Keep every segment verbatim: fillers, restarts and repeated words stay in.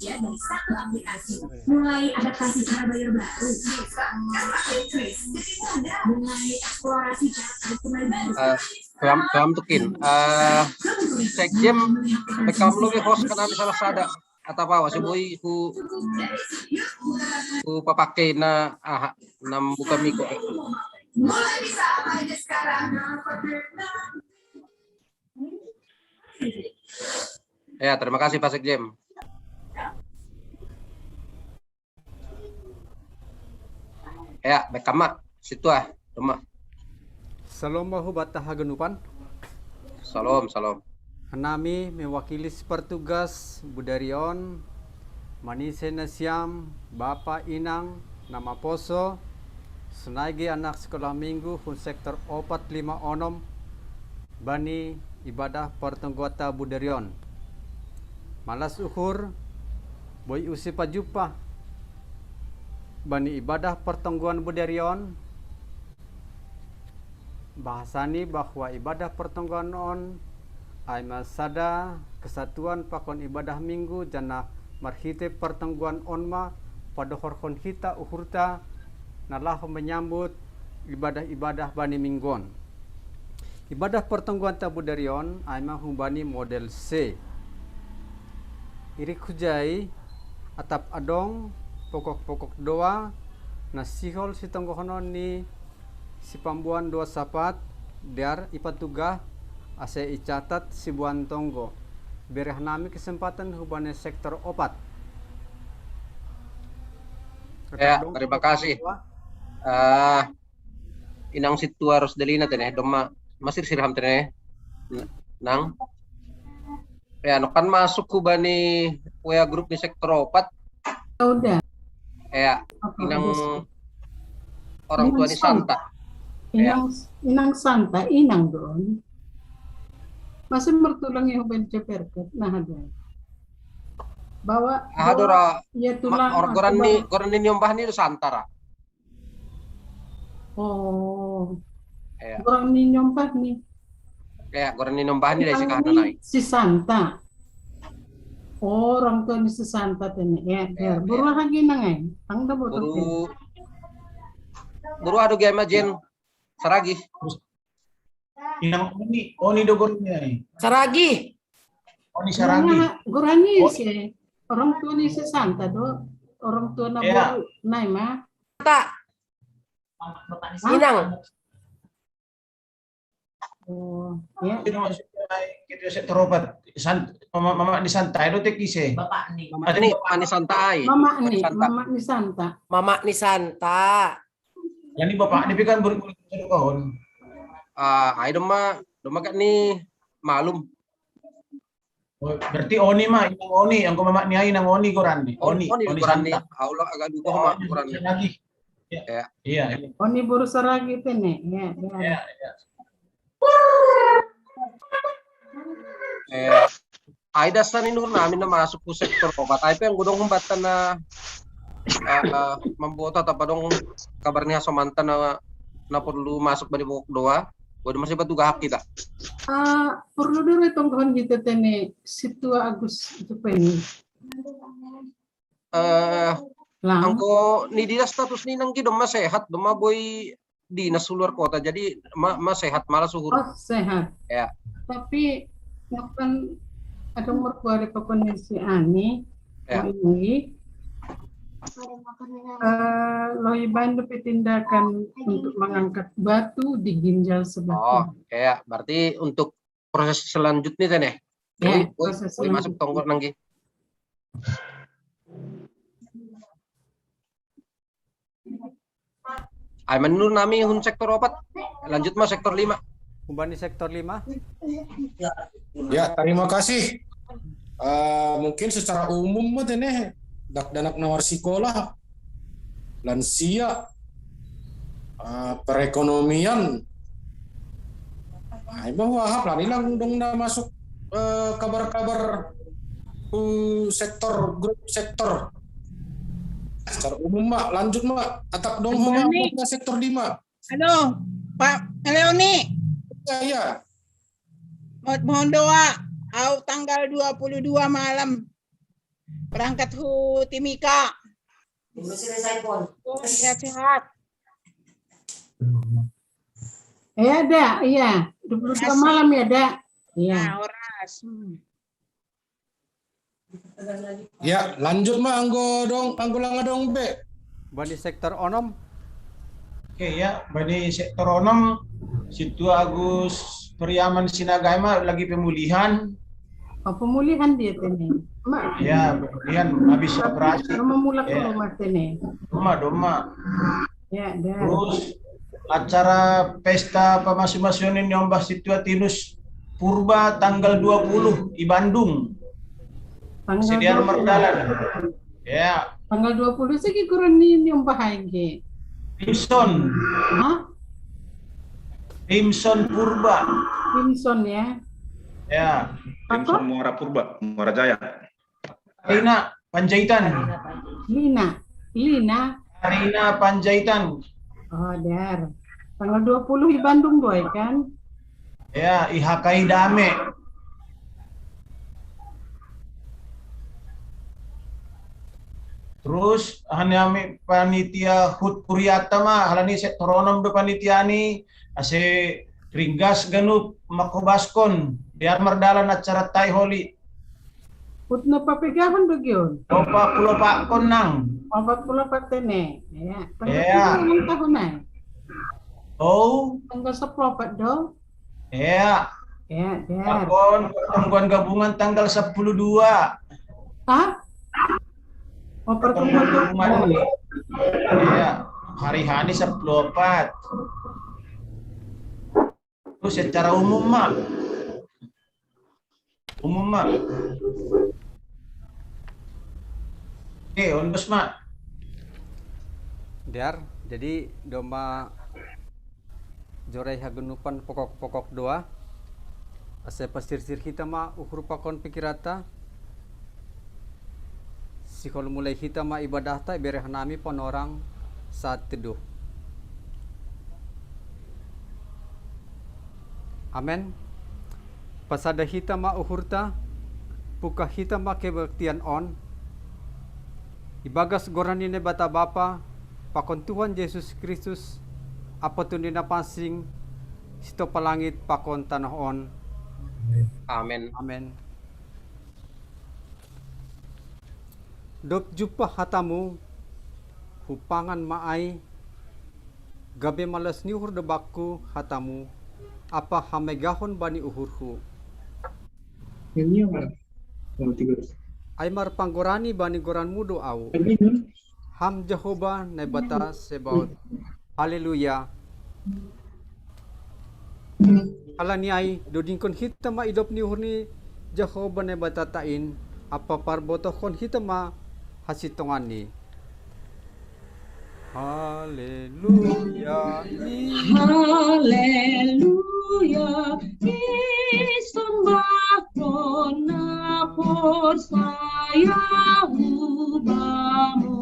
Ya, dari satu aplikasi. Mulai adaptasi cara bayar baru. Mulai eksplorasi cara kembali baru. Eh, Tuan, Tuan Tukin, eh, Sekjen, rekam lu host kan ada salah sada. Atau apa, si boy ku, ku papakai na, ah, nam buka miko. Mulai bisa apa aja sekarang. Ya, terima kasih Pak Sekjen. Ya, bekama situ ah, rumah. Salom bahu bataha genupan. Salam, salam. Nami mewakili si pertugas budarion, manise na siam, bapa inang, nama poso, senaige anak sekolah minggu hun sektor opat lima onom, bani ibadah pertonggoata budarion. Malas uhur, boy usi pajupa, bani ibadah pertonggoan budarion, bahasani bahwa ibadah pertonggoan on ai ma sada kesatuan pakon ibadah minggu janah marhite pertonggoan on ma padohorhon hita uhurta na laho menyambut ibadah-ibadah bani minggu on. Ibadah pertonggoan ta budarion ai ma humbani model C. Irik hujai atap adong pokok-pokok doa na sihol sitonggohonon ni sipambuan doa sapat, dear ipatugah ase icatat sibuan tonggo. Bereh nami kesempatan hubane sektor opat. Ya, terima kasih. Uh, inang situ harus delina tene, doma masih sirham tene, nang. Ya, no kan masuk hubani wea grup ni sektor opat. Udah. Ya, Oke, inang terus. Orang tua Inang ni Santa. Santa. Ya. Inang, inang Santa, inang dong. Masih mertulang yang ben ceperket. Nah, ada. Bawa, Ah, bawa, dora, ya ma, tulang. or, Ah, goran ni, bawa. Goran ni nyombah ni Santa ra. Oh. Ya. Orang ni nyombah ni. Ya, goran ni nyombah ni dari si Orang kahana ni nai. Si Santa. Oh, orang tua ni si Santa tene. Ya, Ya, ya. Buru ya. Lagi nangai. Tangda buru. Buru, buru ado game ajen. Saragi. Inang Oni, Oni do goran ni ai. Saragi. Oni Saragi. Gorani Oh. Si. Orang tua ni si Santa do. Orang tua na Ya. Buru. Nai ma. Ta. Inang. Oh, ya. Itu maksudnya kita sektor opat. San, mama, mama ni Santa, itu tek ise. Bapak ni. Mama ni, Mama ni Santa ai. Mama Mama ni ni, Santa. Mama ni Santa. Mama ni Santa. Jadi bapak ni kan ber, ber, ber, Ah, ai doma, doma kat ni malum. Oh, berarti Oni ma, inang Oni, yang ko mama ni ai inang Oni goran ni. Oh, Oni, oh, ni Oni goran ni. Santa. Aula agak duko ma goran ni. Lagi. Ya. Ya. Iya. Oni Buru Saragi tene. Ya, ya. Ya, ya. Eh, ai dasar ni nur nami na masuk ku sektor opat. Ai pe yang godong humbatan na, eh, mambuat atau padong kabar ni haso mantan na, na perlu masuk bani pokok doa. Waduh masih batu gahak kita. Ah, perlu dulu tonggohon kita tene situa Agus itu pe ni. Eh, Lang. Angko ni dia status ni nanggi doma sehat, doma boy dinas luar kota. Jadi ma, ma sehat malah suhur. Oh, sehat. Ya. Tapi ngapan ada merkuari ke kondisi ani. Ya. Ini eh, Loiban dapat tindakan untuk mengangkat batu di ginjal sebelah Oh, kiri. Ya, berarti untuk proses selanjutnya teh nih. Ya, Boy, boy, proses boy masuk selanjutnya. Tonggo nanggi. Ai menurut nami hun sektor opat, lanjut ma sektor lima. Humbani sektor lima. Ya, terima kasih. Eh, mungkin secara umum mah teh nih, dakdanak na marsikola, lansia, eh, perekonomian. Ai mah wahap lah, nilang dong na masuk, eh, kabar-kabar ku sektor, grup sektor. Secara umum mah, lanjut mah, atap dong Humbani. Humbani sektor lima. Halo, Pak Leoni. Ya, ya. Mohon, mohon doa. Au tanggal dua puluh dua malam. Berangkat hu Timika. Oh, sehat-sehat. Ya, Dak, iya. Dua puluh dua malam ya, Dak. Iya. Nah, oras. Hmm. Ya, lanjut ma anggo dong, anggo langa dong be. Bani sektor onom. Oke ya, bani sektor onom, Situa Agus Priaman Sinaga ma lagi pemulihan. Oh, pemulihan dia tene. Ma, Ya, pemulihan habis operasi. Memulak Ya. Rumah tene. Doma, doma. Ya, Dak. Terus acara pesta pamasu-masuan ini Ombah Situa Tinus Purba tanggal dua puluh di Bandung. Tanggal Sedian dua puluh. Merdalan. Ya, Tanggal dua puluh segi kurang ni ni Ombah aing ki. Rimson, Hah? Rimson Purba. Rimson ya. Ya, Apa? Muara Purba, Muara Jaya. Karina Panjaitan. Lina. Lina. Karina Panjaitan. Oh, Dar. Tanggal dua puluh di Bandung, boy, kan? Ya, I H K I Dame. Terus hanya mi panitia hut puriata ma, halani sektor onom do panitia ni, ase ringgas ganup makobaskon, biar merdalan acara tai holi. Hut na papegahon do gion. Opat puluh opat kon nang. Opat puluh opat tene. Ya. Tanggal Ya. Ulang tahun ai. Oh, Tanggal sepuluh opat do. Ya. Ya, Dar. Kon pertemuan gabungan tanggal sepuluh dua. Hah? Oh, pertemuan Pertemuan gabungan. Ya. Hari hani sepuluh opat. Terus secara umum ma. Umum ma. Oke, ondos ma. Dar, jadi doma jorai haganupan pokok-pokok doa. Ase pasirsir hita ma uhur pakon pikirata. Sihol mulai hita ma ibadahta, ibere hanami panorang saat teduh. Amen. Pasada hita ma uhurta, puka hita ma kebaktian on. Ibagas goran ni Naibata Bapa, pakon Tuhan Jesus Kristus, Amanta Tondi na Pansing, sitop langit pakon tanoh on. Amen. Amen. Dob jumpah hatamu, hupangan ma ai, gabe malas ni uhur do bakku hatamu, ampa hamegahon bani uhurhu. Ai marpanggorani bani goranmu do au. Ham Jahowa Naibata Sebaot. Haleluya. Halani ai, dodingkon hita ma idop ni uhur ni Jahowa Naibata ta in, ampa parbotohkon hita ma hasintonganni. Haleluya. Haleluya, isombahkon na porsaya hu Bamu.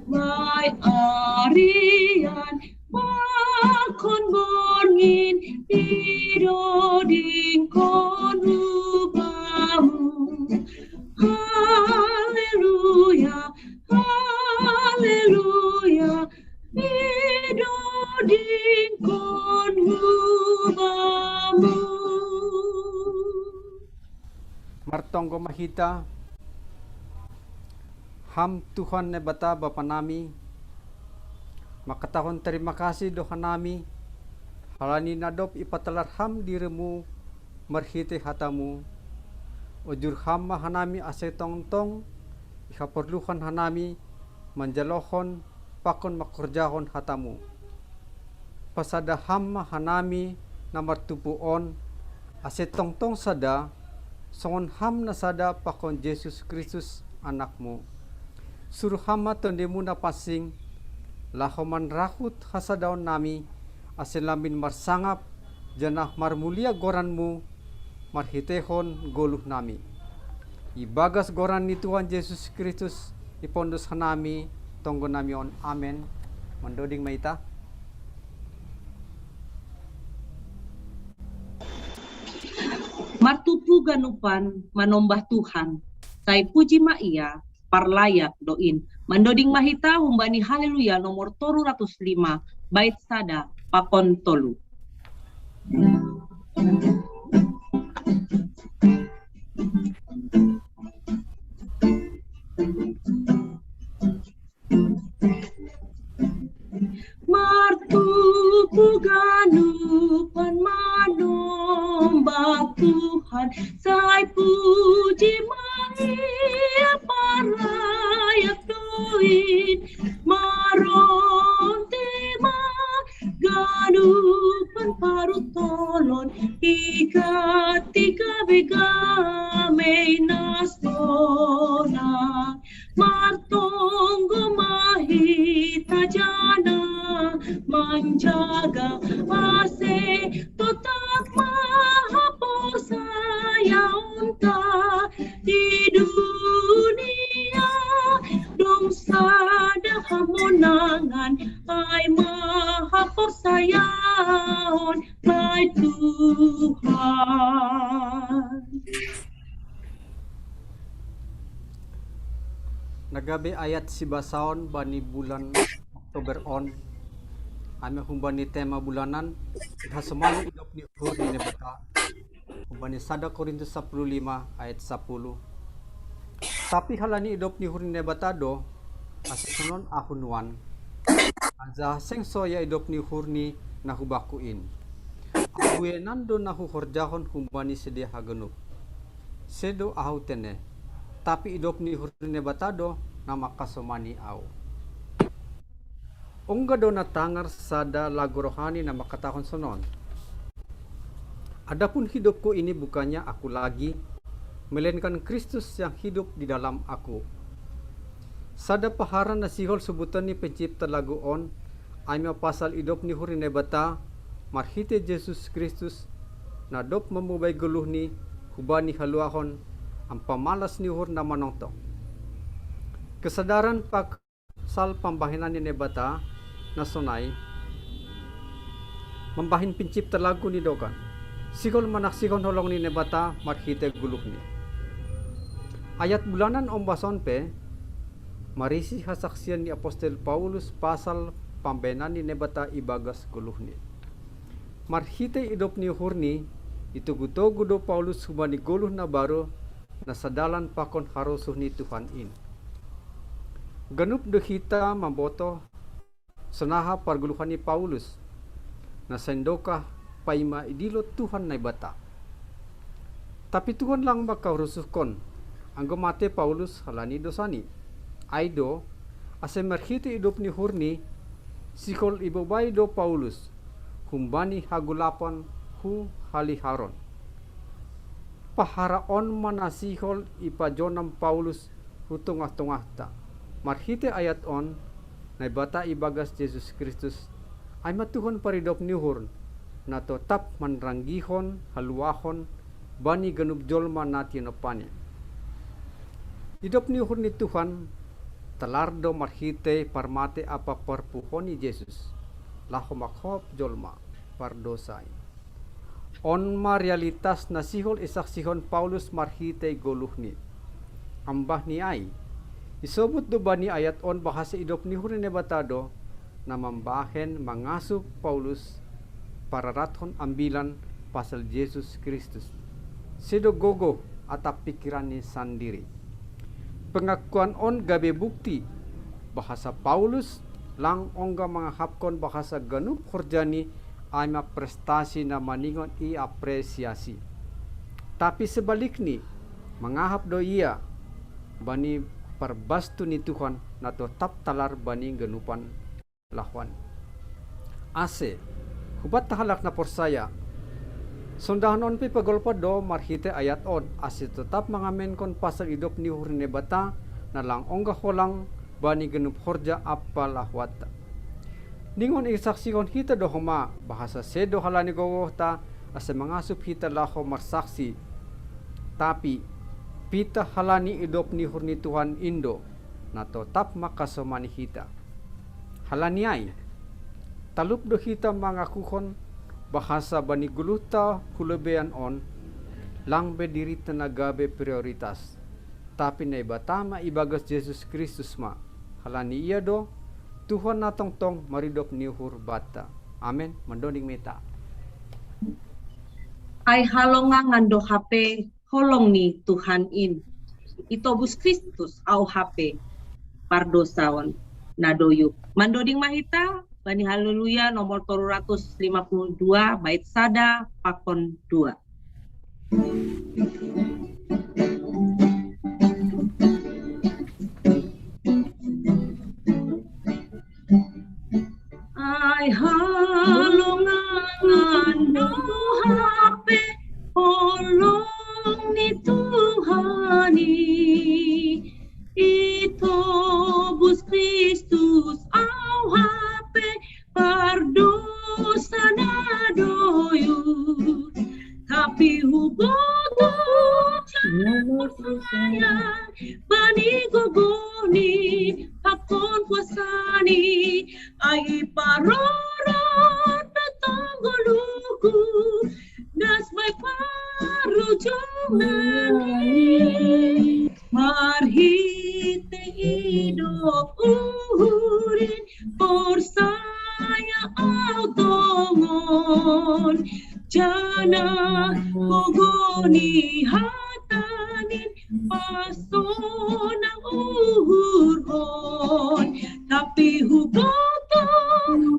Bae arian pakon borngin, idodingkon hu Bamu. Haleluya, haleluya, idodingkon hu Bamu. Martonggo ma hita. Ham Tuhan Naibata Bapa nami, mangkatahon tarima kasih do hanami, halani na dob ipatalar Ham dirimu marhitei hatamu. Ojur Ham ma hanami ase tongtong ihaporluhon hanami manjalohon pakon mangkorjahon hatamu. Pasada Ham ma hanami na martumpu on, ase tongtong sada, songon Ham na sada pakon Jesus Kristus Anakmu. Suruh Ham ma Tondimu na pansing, laho manrahut hasadaon nami, ase lambin marsangap, janah marmulia goranmu, marhiteihon goluh nami. Ibagas goran ni Tuhan Jesus Kristus, ipondos hanami tonggo nami on. Amen. Mandoding ma hita. Martumpu ganupan manombah Tuhan. sai puji ma ia, parlayak do in. Mandoding ma hita humbani Haleluya nomor tolu ratus lima, bait sada pakon tolu. Martupu ganupan manombah Tuhan, sai puji ma ia, parlayak do in. Maronti ma ganupan parutolon, ikat tiga bega meinas tona. Martonggo ma hita jana manjaga, ase totap ma haporsayaonta di dunia. Dong sada hamonangan, ai ma haporsayaon, ai Tuhan. Na gabe ayat sibasaon bani bulan Oktober on, ami humbani tema bulanan, hasomani idop ni uhur ni Naibata, humbani sada Korintus sapuluh lima ayat sapuluh. Tapi halani idop ni uhur ni Naibata do, asa sonon ahu nuan, anjaha seng soya idop ni uhurni na hubakku in. Aguenan do na huhorjahon humbani sidea haganup. Sedo ahu tene, tapi idop ni uhur ni Naibata do na mangkasomani ahu. Ongga do na tangar sada lagu rohani na mangkatahon sonon: Adapun hidupku ini bukannya aku lagi, melainkan Kristus yang hidup di dalam aku. Sada paharan na sihol subuton ni pencipta lagu on, ai ma pasal idop ni uhur ni Naibata marhite Jesus Kristus, na dob mambobai goluhni hubani haluahon ampa malas ni uhur na manongtong. Kesadaran pasal pambahenan ni Naibata na sonai mambahen pencipta lagu nidokan, sihol manaksihon holong ni Naibata marhite goluhni. Ayat bulanan ombas on pe marisi hasaksian ni apostel Paulus pasal pambahenan ni Naibata ibagas goluhni. Marhite idop ni uhurni, itogu-togu do Paulus hubani goluh na baru, na sadalan pakon harosuh ni Tuhan in. Ganup do hita mambotoh sonaha pargoluhan ni Paulus, na sandokah paima idilo Tuhan Naibata. Tapi Tuhan lang mangkarosuhkon, anggo mate Paulus halani dosani. Ai do, ase marhite idop ni uhurni, sihol ibobai do Paulus humbani hagolapan hu haliharon. Pahara on ma na sihol ipajonam Paulus hu tongah-tongahta. Marhite ayat on, Naibata ibagas Jesus Kristus, ai ma Tuhan paridop ni uhur, na totap manranggihon haluahon bani ganup jolma na tinompani. Idop ni uhur ni Tuhan talar do marhite parmate ampa parpuhon ni Jesus, laho manghohop jolma pardosa i. On ma realitas na sihol isaksihon Paulus marhite goluhni. Ambah ni ai, isobut do bani ayat on bahasa idop ni uhur ni Naibata do, na mambahen mangasup Paulus pararathon ambilan pasal Jesus Kristus. Sedo gogoh atap pikiranni sandiri. Pengakuan on gabe bukti bahasa Paulus lang ongga mangahapkon bahasa ganup horjani ai ma prestasi na maningon iapresiasi. Tapi sebalikni, mangahap do ia bani parbastu ni Tuhan na totap talar bani ganupan lahoan. Ase, hubanta halak na porsaya, sondahan on pe pagolpot do marhite ayat on, ase totap mangamenkon pasal idop ni uhur ni Naibata, na lang ongga holang bani ganup horja ampa lahoanta. Ningon isaksihon hita do homa, bahasa sedo halani gogohta, ase mangasup hita laho marsaksi. Tapi, pitah halani idop ni uhur ni Tuhan in do, na totap mangkasomani hita. Halani ai, talup do hita mangakuhon bahasa bani goluhta hu lobeian on, lang be dirinta na gabe prioritas. Tapi Naibata ma ibagas Jesus Kristus ma. Halani ia do Tuhan na tongtong maridop ni uhur banta. Amen. Mandoding mita. Ai halongangan do hape holong ni Tuhan in. Itobus Kristus au hape pardosaon na doyuk. Mandoding ma hita bani Haleluya nomor tolu ratus lima puluh dua, bait sada pakon dua. Ai halongangan do hape holong ni Tuhan i, itobus Kristus au hape pardosa na doyuk. Tapi huboto saya bani gogo ni pakon kuasa ni, ai parorot na tonggo luku das mai parujungan ni. Marhite i do uhur in porsaya au tongon, janah gogo ni hata nin pasonang uhurhon. Tapi huboto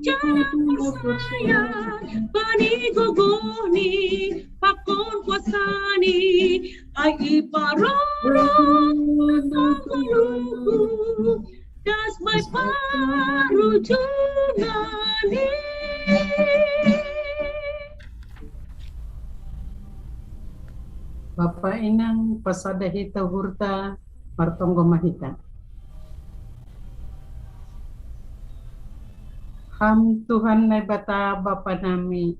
janah porsaya bani gogo ni pakon kuasa ni, ai iparorot na tonggo luku das mai parujungan ni. Bapa inang, pasada hita uhurta, martonggo ma hita. Ham Tuhan Naibata Bapa nami,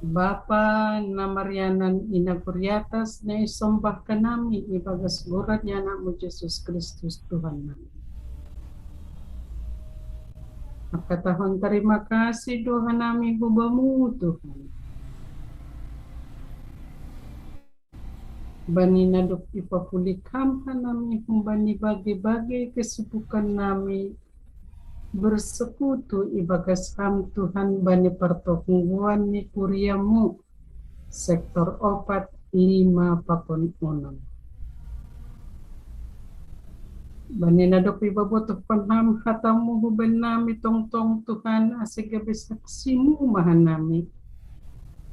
Bapa na marianan i nagori atas, na isombah hanami ibagas goran ni Anakmu Jesus Kristus Tuhan nami. Mangkatahon tarima kasih do hanami hu Bamu Tuhan. Bani na dob ipapulih Ham hanami humbani bage-bage kesibukan nami bersekutu ibagas Ham Tuhan bani partonggoan ni kuria-Mu sektor opat, lima pakon onom. Bani na dob ibabotohkon Ham hata-Mu hubaen nami tongtong Tuhan, ase gabe saksi-Mu ma hanami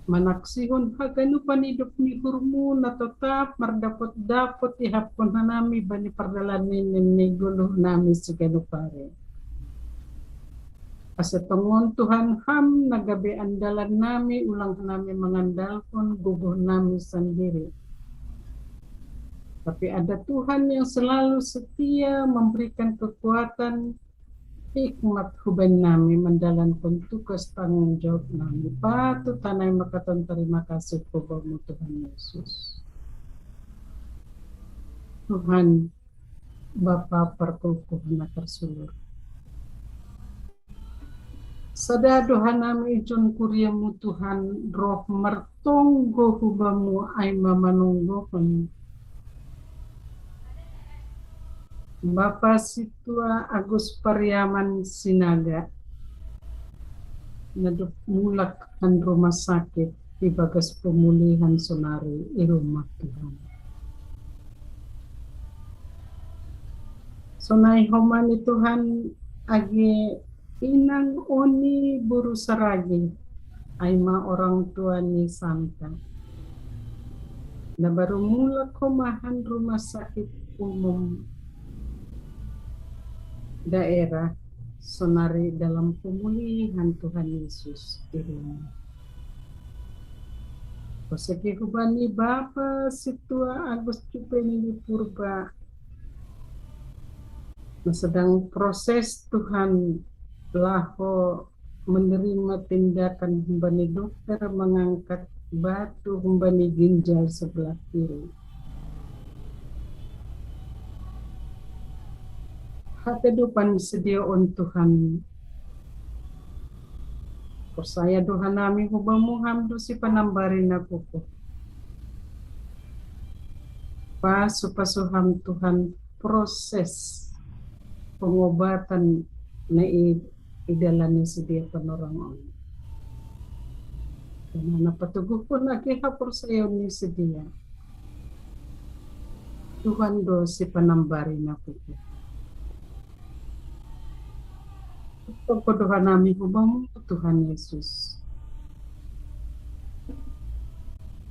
manaksihon haganupan idop ni uhur-Mu na totap mardapot-dapot ihapkon hanami bani pardalanan ni goluh nami siganup ari. Ase tongon Tuhan Ham na gabe andalan nami, ulang hanami mangandalkon gogoh nami sandiri. Tapi ada Tuhan yang selalu setia memberikan kekuatan, hikmat hubaen nami mandalankon tugas tanggung jawab nami. Patut hanami mangkatahon tarima kasih hu Bamu Tuhan Yesus. Tuhan, Bapa parkukuhan na tarsulur. Sada do hanami ijon kuria-Mu Tuhan, roh martonggo hu Bamu ai ma manonggohon. Bapa Sintua Agus Pariaman Sinaga, na dob mulak han rumah sakit ibagas pemulihan sonari i rumah Tuhan. Sonai homa ni Tuhan age inang Oni boru Saragih, ai ma orang tua ni Santa, na baru mulak homa han rumah sakit umum daerah, sonari dalam pemulihan Tuhan Yesus i rumah. Kosege hubani Bapa Sintua Agus Cupendi Purba, na sedang proses Tuhan laho menerima tindakan humbani dokter mengangkat batu humbani ginjal sebelah kiri. Hata do pansedia on Tuhan. Porsaya do hanami hu Bamu Ham do sipanambari na gogoh. Pasu-pasu ham Tuhan proses pengobatan na i, i dalan ni sedia penolongan. Karena na patuguhkun agi ha persayon ni sedia. Tuhan do si panambari na puji. Pagkodohan nami hubamu Tuhan Yesus.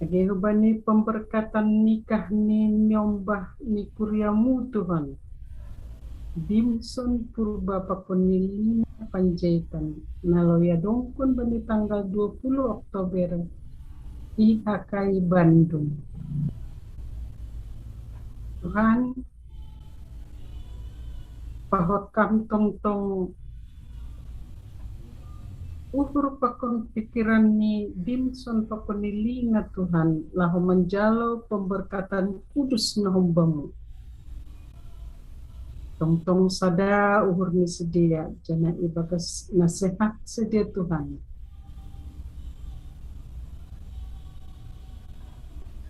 Agi hubani pemberkatan nikah ni nyombah ni kuriamu Tuhan. Dimson Purba pakon ni Lina Panjaitan. Nalo ya dongkon bani tanggal dua puluh Oktober. I H K I Bandung. Tuhan, pahot kam tongtong uhur pakon pikiran ni Dimson pakon ni Lina Tuhan, laho manjalo pemberkatan kudus na humbamu. Tongtong sada uhur ni sedia, jana ibagas nasehat sedia Tuhan.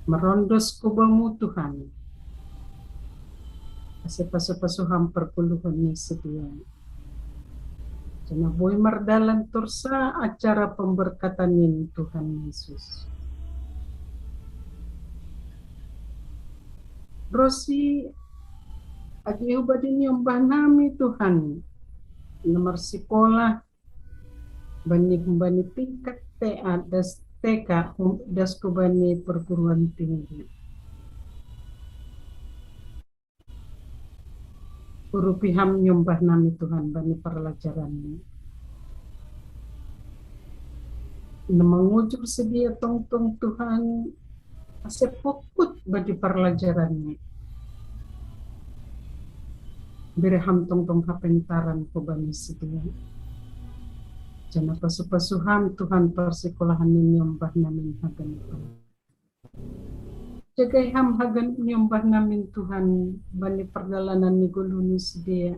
Merondos kubamu Tuhan. Ase pasu-pasu ham perpuluhan ni sedia. Jana boi mardalan torsa acara pemberkatan ni Tuhan Yesus. Rosi, agi hubani nyombah nami Tuhan. Nomor sekolah, bani, bani tingkat T A das T K, hum, das kubani perguruan tinggi. Urupi ham nyombah nami Tuhan bani perlajaran ni. Na mangujur sedia tongtong Tuhan, ase pokut bani perlajaran ni. Bere ham tongtong hapentaran ko bani sedia. Jana pasu-pasu ham Tuhan persekolahan ni nyombah nami hagan Tuhan. Jagai ham hagan nyombah nami Tuhan bani perdalanan ni golu ni sedia.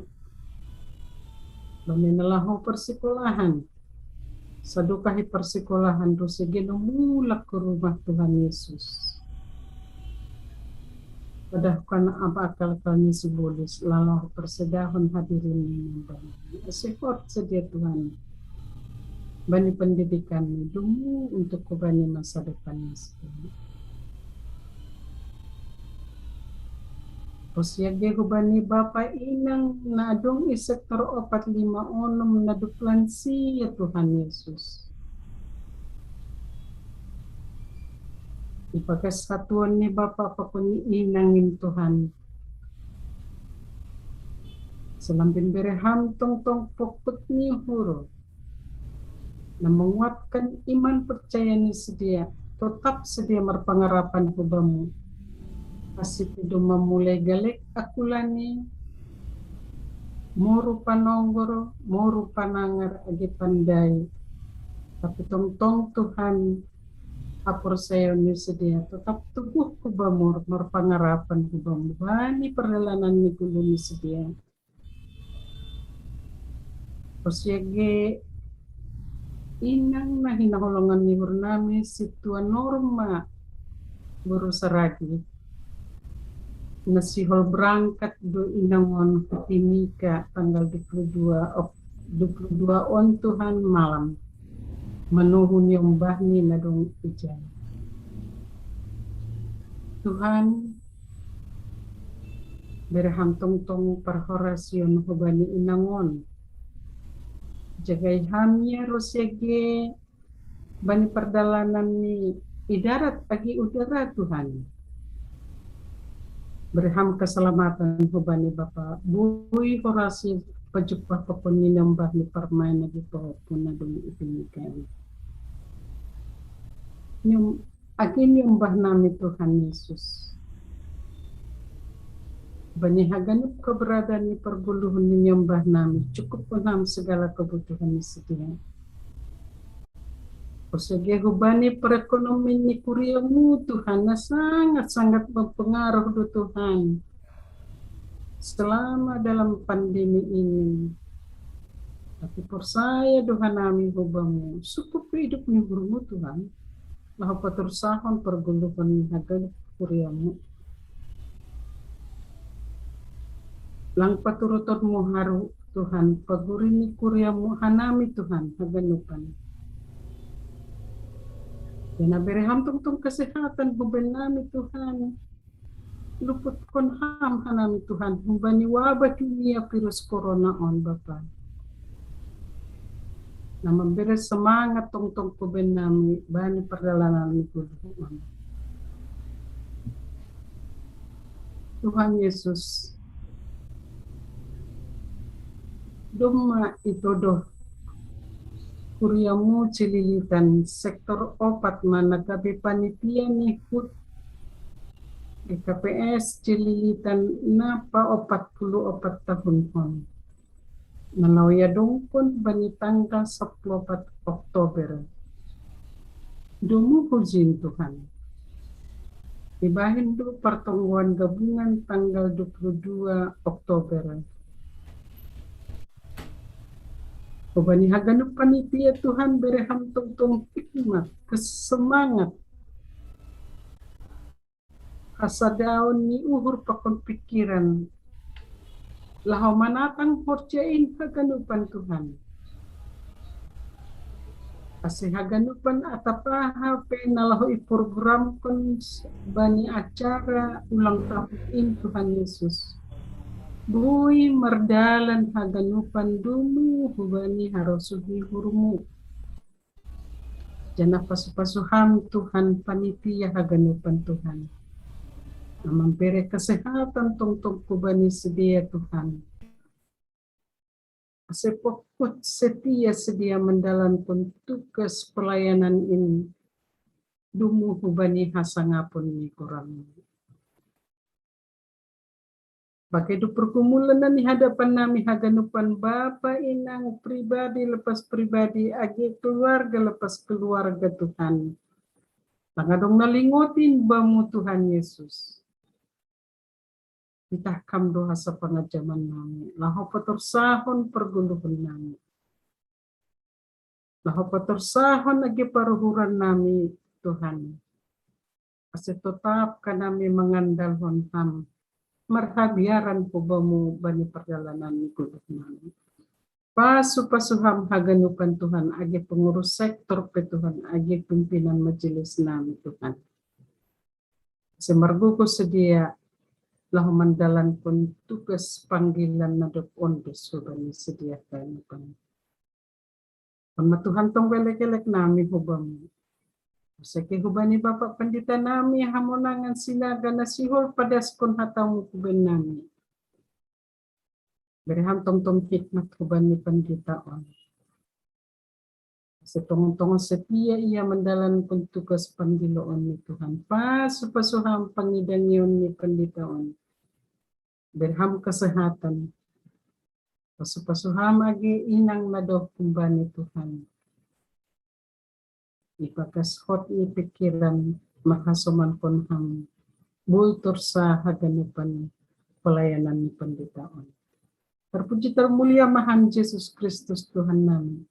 Bani nalaho persekolahan. Sadukahi persekolahan dosa geno mulak ke rumah Tuhan Yesus. Padahkan apa akal kami sibolis, lalu persedahon hadirin ni nyombah. Sehot sedia Tuhan. Bani pendidikan ni dumu untuk kubani masa depan ni sedia. Posiage hubani bapa inang na adong i sektor opat lima onom na duplansia Tuhan Yesus. Ipagas satuan ni bapa pakon ni inang in Tuhan. Selambin bere ham tongtong pokut ni huru. Na menguatkan iman percaya ni sedia, tetap sedia marpangarapan hubamu. Asi pido mamulai galek akulani, moru panonggor, moru panangar agi pandai. Tapi tongtong Tuhan, aporsayaon ni sedia, tetap tubuh hubamu marpangarapan hubamu. Bani perjalanan ni gulu ni sedia. Osiage inang na hinaholongan ni hurnami situa Norma Guru Saragi. Na sihol berangkat do inangon hu Timika tanggal dua puluh dua ok, dua puluh dua on Tuhan malam. Manuhu niombahni na dong ijai. Tuhan, bere ham tongtong parhorasion hubani inangon. Jagai ham ia ro siage bani pardalanan ni i darat agi udara Tuhan. Bere ham keselamatan hubani bapa bui horasi pajupah pakon ni niombahni parmain agi pahopuna dong i Timika. Niom Agi niombah nami Tuhan Yesus. Bani haganup keberadaan ni perguluhun ni niombah nami, cukup pun ham segala kebutuhan ni sedia. Osiage hubani perekonomian ni kuriamu Tuhan, na sangat-sangat berpengaruh do Tuhan. Selama dalam pandemi ini, tapi porsaya do hanami hubamu, sukup hidup ni hurumu Tuhan. Laho patursahon perguluhon ni haganup kuriamu. Lang paturuton mu haru Tuhan, paguri ni kuria mu hanami Tuhan, haganupan. Dena bere ham tongtong kesehatan huben nami Tuhan. Luput kon ham hanami Tuhan, humbani wabah dunia virus corona on Bapa. Na mambere semangat tongtong huben nami, bani pardalanan ni gulu on. Tuhan Yesus, domma itodo kuriamu cililitan sektor opat mana gabe panitia ni hut G K P S cililitan napa opat puluh opat tahun hon. Nalaw ia dongkon bani tanggal sepuluh opat Oktober. Domu hujin Tuhan. Ibahin do pertonggoan gabungan tanggal dua puluh dua Oktober. Ubani haganup panitia Tuhan bere ham tongtong hikmat, kesemangat. Hasadaon ni uhur pakon pikiran. Laho manatang horjain haganupan Tuhan. Ase haganupan atapaha pe na laho iprogramkon bani acara ulang tahun in Tuhan Yesus. Bui mardalan haganupan domu hubani harosuh ni uhurmu. Janah pasu-pasu ham Tuhan panitia haganupan Tuhan. Amang bere kesehatan tongtong hubani sedia Tuhan. Ase pokut setia sedia mandalankon tugas pelayanan ini domu hubani hasangapon ni goran. Bage do pergumulan na ni hadapan nami haganupan bapa inang pribadi lepas pribadi age keluarga lepas keluarga Tuhan. Lang adong na lingotin bamu Tuhan Yesus. Itah kam do hasa pangajaman nami. Laho patorsahon perguluhon nami. Laho patorsahon age paruhuran nami Tuhan. Ase totap kanami mangandalhon ham. Marhabiaran hubamu bani pardalanan ni gulu nami. Pasu-pasu ham haganupan Tuhan age pengurus sektor pe Tuhan age pimpinan majelis nami Tuhan. Ase margogoh sedia laho mandalankon tugas panggilan na dob ondos hubani sedia haganupan. On ma Tuhan tonggo elek-elek nami hubamu. Ase ke hubani Bapa Pandita nami hamonangan sinaga na sihol padaskon hatamu huben nami. Bere ham tongtong hikmat hubani pandita on. Ase tongon-tongon setia ia mandalankon tugas pandiloon ni Tuhan. Pasu-pasu ham pangidangion ni pandita on. Bere ham kesehatan. Pasu-pasu ham age inang na doh humbani Tuhan. Ibagas hot ni pikiran marhasomankon ham. Bui torsa haganupan pelayanan ni pandita on. Terpuji termulia ma ham Yesus Kristus Tuhan nami.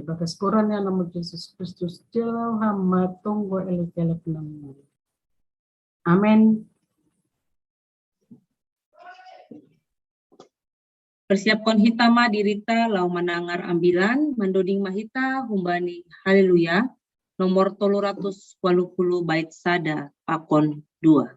Ibagas goran ni anakmu Yesus Kristus, jalo ham ma tonggo elek-elek nami. Amen. Persiapkon hita ma dirita laho manangar ambilan, mandoding ma hita humbani Haleluya, nomor tolu ratus walu puluh bait sada pakon dua.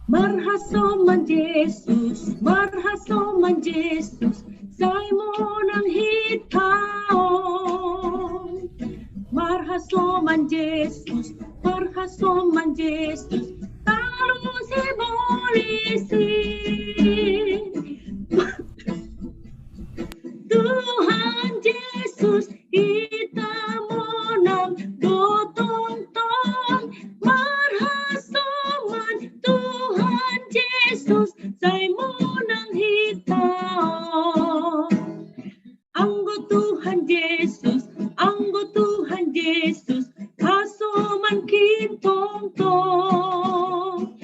Marhasoman Jesus, marhasoman Jesus, sai monang hita on. Marhasoman Jesus, marhasoman Jesus, talu sibolis i. Tuhan Jesus, hita monang do tongtong marhasoman. Tuhan Jesus, sai monang hita on. Anggo Tuhan Jesus, anggo Tuhan Jesus, hasoman kin tongtong.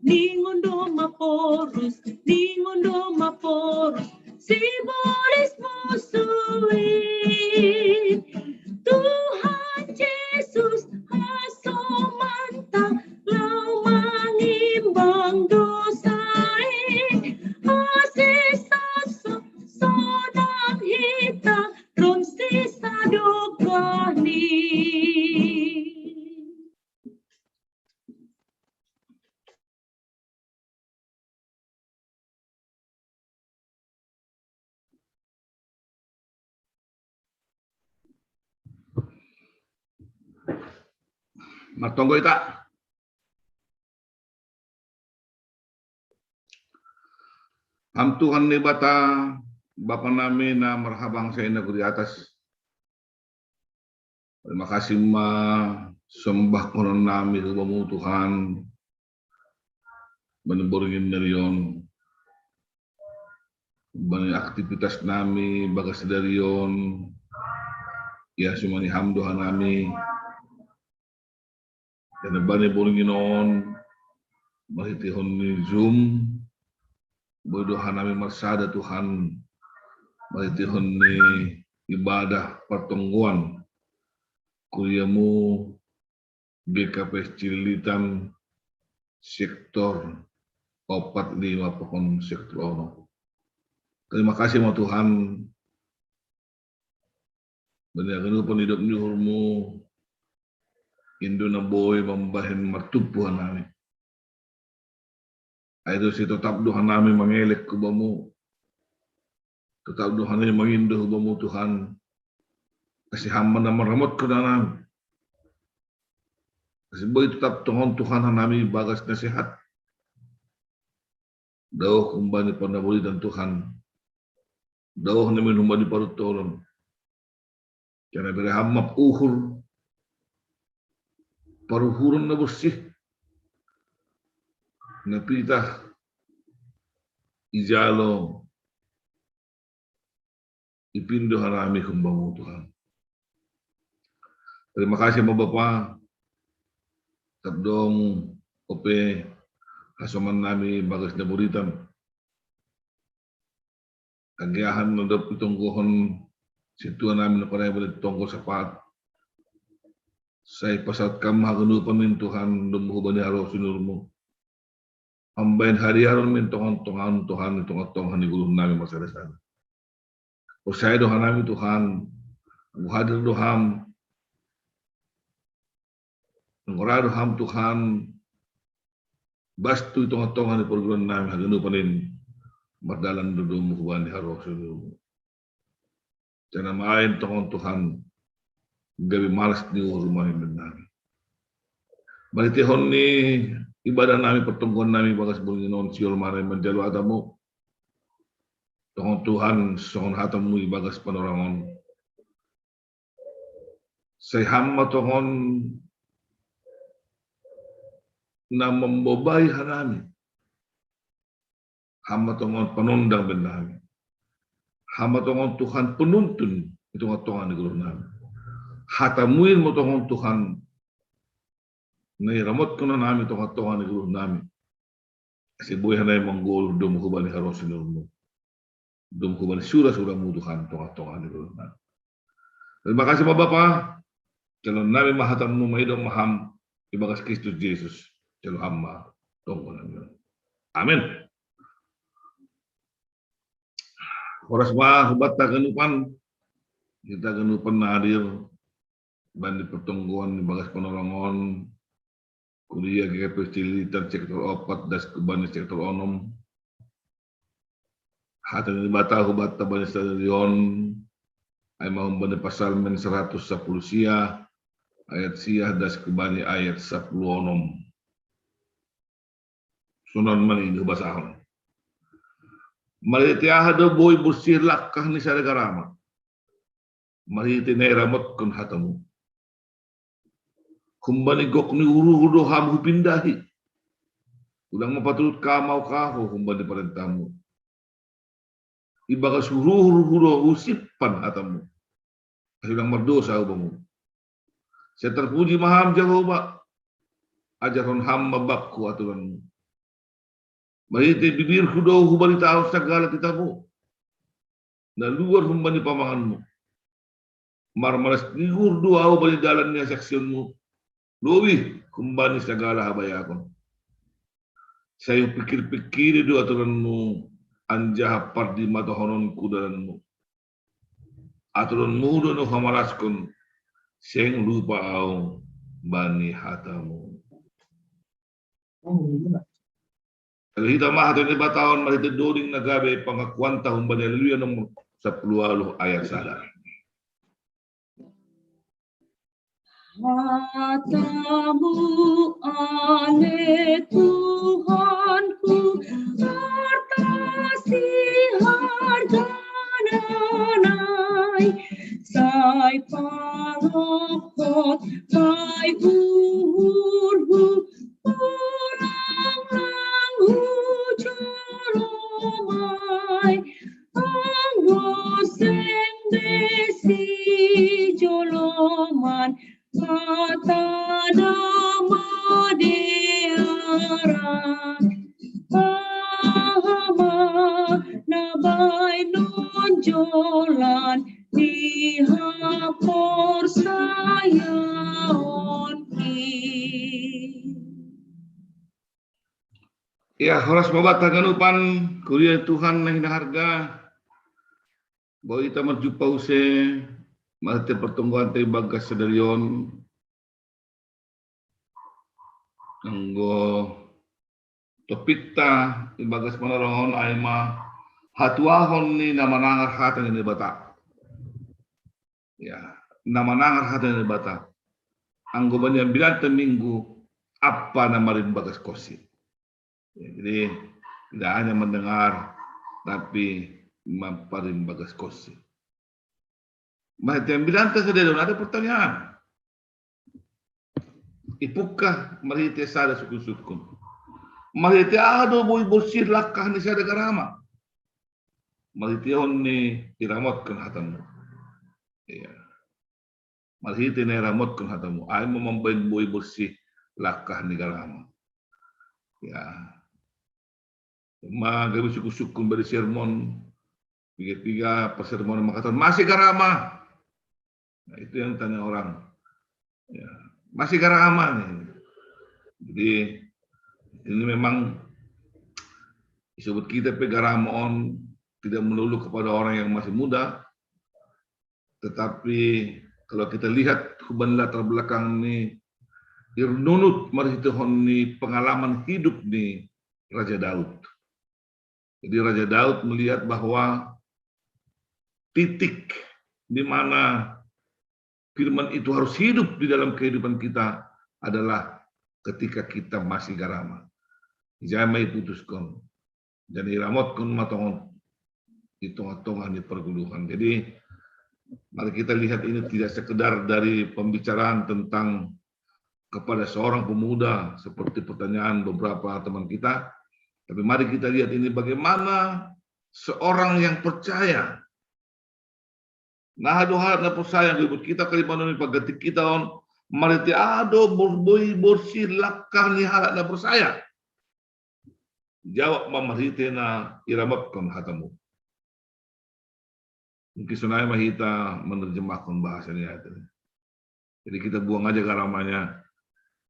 Ningon do maporus, ningon do maporus, sibolis musuh i. Martonggo ita. Ham Tuhan Debata, Bapa nami na marhabangsa i nagori atas. Terima kasih ma sombah konon nami hu Bamu Tuhan. Bani borngin nari on. Bani aktivitas nami bagas nari on. Ia sumani Ham doha nami. Dan bani borngin on, marhitehon ni Zoom, boi doha nami marsada Tuhan, marhitehon ni ibadah partonggoan, kuriamu G K P S Cililitan sektor opat, lima, pokon sektor onom. Terima kasih ma Tuhan, bani haganupan idop ni uhurmu, indo na boi mambahen martumpu hanami. Ai do si totap do hanami mangelek hu Bamu. Totap do hanami mangindo hu Bamu Tuhan. Ase Ham ma na manramotkon hanami. Ase boi totap tongon Tuhan hanami bagas na sehat. Daoh humbani parnaboritan Tuhan. Daoh nami humbani parutolon. Jala bere Ham ma uhur, paruhuron na borsih, na pitah ijalo, ipindo hanami hu Bamu Tuhan. Terima kasih ma Bapa, totap dong ope hasoman nami bagas naboritan. Agiahan na dob itonggohon sintua nami na panai bani tonggo sapaat. Sai pasahat Kam haganupan in Tuhan, domu hubani harosuh ni uhurmu. Mambahen hadiaron ma i tongon-tongon Tuhan, i tongon-tongon ni guru nami marsada-sada. Porsaya do hanami Tuhan, anggo hadir do Ham, anggo ra do Ham Tuhan, bastu i tongon-tongon ni parguruan nami haganupan in, mardalan do domu hubani harosuh ni uhurmu. Jala ma i tongon Tuhan, gabe malas ni uhur ma i bennami. Marhitehon ni ibadah nami, partonggoan nami bagas borngin on, sihol ma nami manjalo hatamu. Tongon Tuhan, songon hatamu ibagas panorang on. Sai Ham ma tongon na mambobai hanami. Ham ma tongon panondang bennami. Ham ma tongon Tuhan penuntun i tongon-tongon ni guru nami. Hatamu in ma tongon Tuhan na iramotkon hanami tongon-tongon ni guru nami. Ase boi hanami manggoluh domu hubani harosuh ni uhurmu. Domu hubani sura-suramu Tuhan tongon-tongon ni guru nami. Terima kasih ma Bapa. Jalo nami ma hatamu, maido ma Ham ibagas Kristus Jesus. Jalo Ham ma tonggo nami. Amin. Horas ma hubanta haganupan, hita haganupan na hadir bani partonggoan ibagas panorang on, kuria G K P S Cililitan sektor opat das hubani sektor onom. Hata ni Debata hubanta bani sadari on, ai ma humbani Psalmen saratus sapuluh sia, ayat sia das hubani ayat sapuluh onom. Songon on ma nini hubasahon. Marhite aha do boi borsih langkah ni sada garamat? Marhite na iramotkon hatamu. Humbani gok ni uhur-uhur do Ham hupindahi. Unang ma paturut Ham ahu humbani parentahmu. Ibagas uhur-uhur do husimpan hatamu. Ase unang mardosa ahu Bamu. Sai tarpuji ma Ham Jahowa. Ajarhon Ham ma bakku aturanmu. Marhite bibirhu do hubaritahon sagala titahmu na luar humbani pamanganmu. Marmalas ni uhur do ahu bani dalan ni hasaksionmu, lobih humbani sagala habayaon. Sai hupingkir-pingkiri do aturanmu, anjaha pardimatahononku dalanmu. Aturanmu do na huhamalaskon, seng lupa ahu bani hatamu. Jalo hita ma hata ni Debata on marhite doding na gabe pangakuanta humbani Haleluya nomor sapuluh ualuh ayat sada. Hatamu ale Tuhanku, harta si hargana nai, sai parokot pai uhurhu, pulang lang hujolomai, anggo seng besi joloman, Kata nama deara, pahama na bainon jolan di haporsayaon ki. Ya, horas mabat haganupan, kuria Tuhan na hinaharga. Bawa ita marjumpa use, marhite pertemuan te bagas sadarion. Anggo topikta ibagas panarongon ai ma hatuahon ni na manangar hata ni Debata. Ya, na manangar hata ni Debata. Anggo banian bilanta minggu, apa na marimbagas kosi. Ya, jadi tidak hanya mendengar, tapi maparimbagas kosi. Marhite ambilanta sadarion ada pertanyaan. Ipungka marhite sada sukun-sukun. Marhite aha do boi borsih langkah ni sada garama? Marhite on ni iramotkan hatamu. Iya. Marhite na iramotkan hatamu. Ai ma mambaen boi borsih langkah ni garama. Ya. Ma gabe sukun-sukun bari sermon, piga-piga pasermon mangkatakan, "Masih garama?" Nah, itu yang tanya orang. Ya, "Masih garama nih?" Jadi, ini memang disebut kita pe garama on tidak melulu kepada orang yang masih muda, tetapi kalau kita lihat hubungan latar belakang ni, irnunut marhitehon ni pengalaman hidup ni Raja Daud. Jadi Raja Daud melihat bahwa titik di mana firman itu harus hidup di dalam kehidupan kita adalah ketika kita masih garama. Ijai ma iputuskon. Dan iramotkan ma tongon di tengah-tengah ni perguluhan. Jadi mari kita lihat ini tidak sekedar dari pembicaraan tentang kepada seorang pemuda seperti pertanyaan beberapa teman kita, tapi mari kita lihat ini bagaimana seorang yang percaya. Nah, doha na percaya ribut kita kali manoni pagati kita on, marhite aha do boi borsih langkah ni halak na percaya? Jawab ma marhite na iramotkan hatamu. Mungkin sonai ma hita menerjemahkan bahasa ni ayat ini. Jadi kita buang aja garamanya.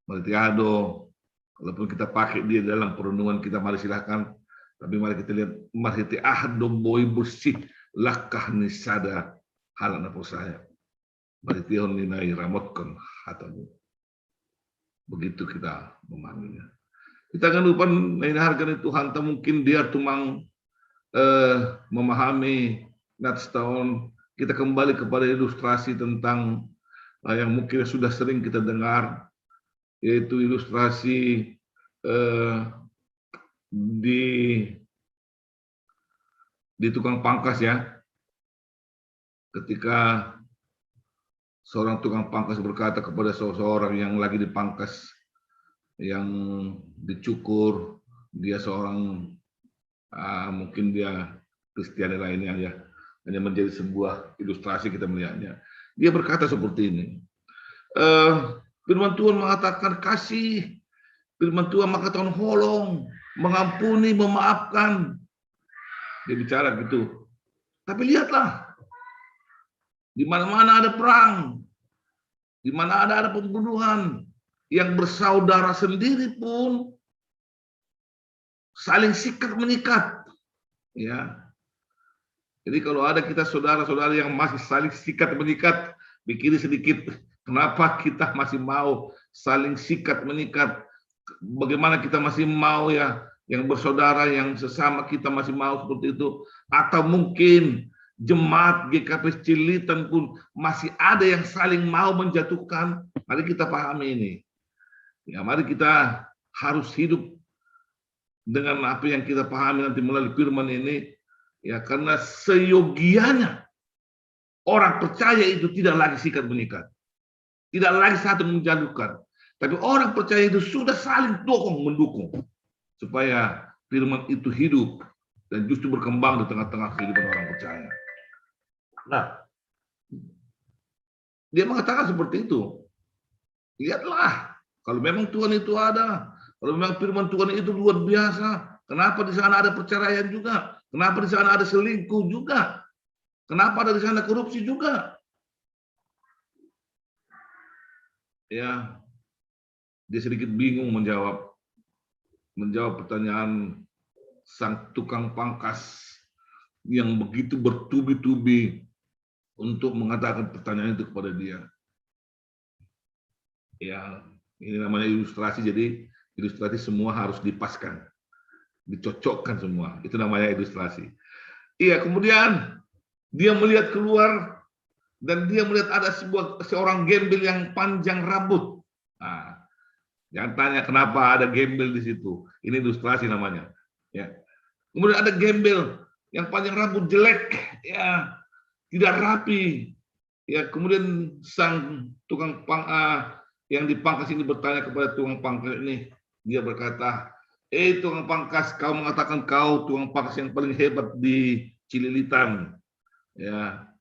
Marhite aha do, kalaupun kita pakai dia dalam perenungan kita, mari silahkan. Tapi mari kita lihat marhite aha do boi borsih langkah ni sada halak na percaya. Marhitehon ni na iramotkan hatamu. Begitu kita memahaminya. Kita akan lupa na hinaharga ni Tuhanta, mungkin dia tumang eh, memahami nats ta on, kita kembali kepada ilustrasi tentang eh, yang mungkin sudah sering kita dengar, yaitu ilustrasi eh, di di tukang pangkas, ya. Ketika seorang tukang pangkas berkata kepada seseorang yang lagi dipangkas, yang dicukur, dia seorang ah, mungkin dia Kristiani lainnya, ya, hanya menjadi sebuah ilustrasi kita melihatnya. Dia berkata seperti ini, eh, firman Tuhan mengatakan kasih, firman Tuhan mengatakan holong, mengampuni, memaafkan. Dia bicara gitu. Tapi lihatlah, di mana-mana ada perang, di mana ada ada pembunuhan, yang bersaudara sendiri pun saling sikat menyikat. Ya. Jadi kalau ada kita saudara-saudara yang masih saling sikat menyikat, pikiri sedikit, kenapa kita masih mau saling sikat menyikat? Bagaimana kita masih mau, ya, yang bersaudara, yang sesama kita masih mau seperti itu? Atau mungkin jemaat G K P Cililitan pun masih ada yang saling mau menjatuhkan? Mari kita pahami ini. Ya, mari kita harus hidup dengan apa yang kita pahami nanti melalui firman ini. Ya, karena seyogianya orang percaya itu tidak lagi sikat menyikat. Tidak lagi satu menjatuhkan. Tapi orang percaya itu sudah saling dukung mendukung supaya firman itu hidup dan justru berkembang di tengah-tengah kehidupan orang percaya. Nah, dia mengatakan seperti itu. Lihatlah, kalau memang Tuhan itu ada, kalau memang firman Tuhan itu luar biasa, kenapa di sana ada perceraian juga? Kenapa di sana ada selingkuh juga? Kenapa ada di sana korupsi juga? Ya, dia sedikit bingung menjawab menjawab pertanyaan sang tukang pangkas yang begitu bertubi-tubi untuk mengatakan pertanyaan itu kepada dia. Ya, ini namanya ilustrasi, jadi ilustrasi semua harus dipaskan, dicocokkan semua. Itu namanya ilustrasi. Iya, kemudian dia melihat keluar dan dia melihat ada sebuah seorang gembel yang panjang rambut. Nah, jangan tanya kenapa ada gembel di situ. Ini ilustrasi namanya. Ya. Kemudian ada gembel yang panjang rambut jelek, ya, tidak rapi. Ya, kemudian sang tukang pang ah, yang dipangkas ini bertanya kepada tukang pangkas ini. Dia berkata, "Eh, tukang pangkas, kau mengatakan kau tukang pangkas yang paling hebat di Cililitan. Ya,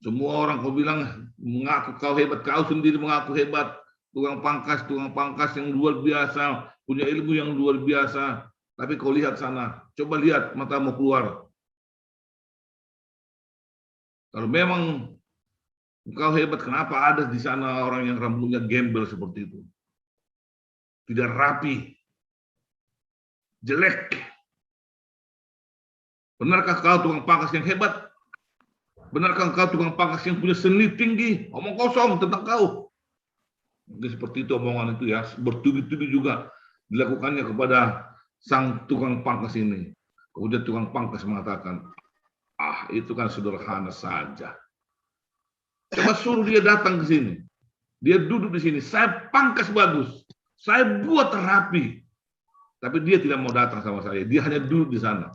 semua orang kau bilang mengaku kau hebat, kau sendiri mengaku hebat. Tukang pangkas, tukang pangkas yang luar biasa, punya ilmu yang luar biasa. Tapi kau lihat sana, coba lihat matamu keluar. Kalau memang engkau hebat, kenapa ada di sana orang yang rambutnya gembel seperti itu? Tidak rapi, jelek. Benarkah kau tukang pangkas yang hebat? Benarkah engkau tukang pangkas yang punya seni tinggi? Omong kosong tentang kau." Mungkin seperti itu omongan itu ya, bertubi-tubi juga dilakukannya kepada sang tukang pangkas ini. Kemudian tukang pangkas mengatakan, "Ah, itu kan sederhana saja. Coba suruh dia datang ke sini. Dia duduk di sini. Saya pangkas bagus. Saya buat rapi. Tapi dia tidak mau datang sama saya. Dia hanya duduk di sana.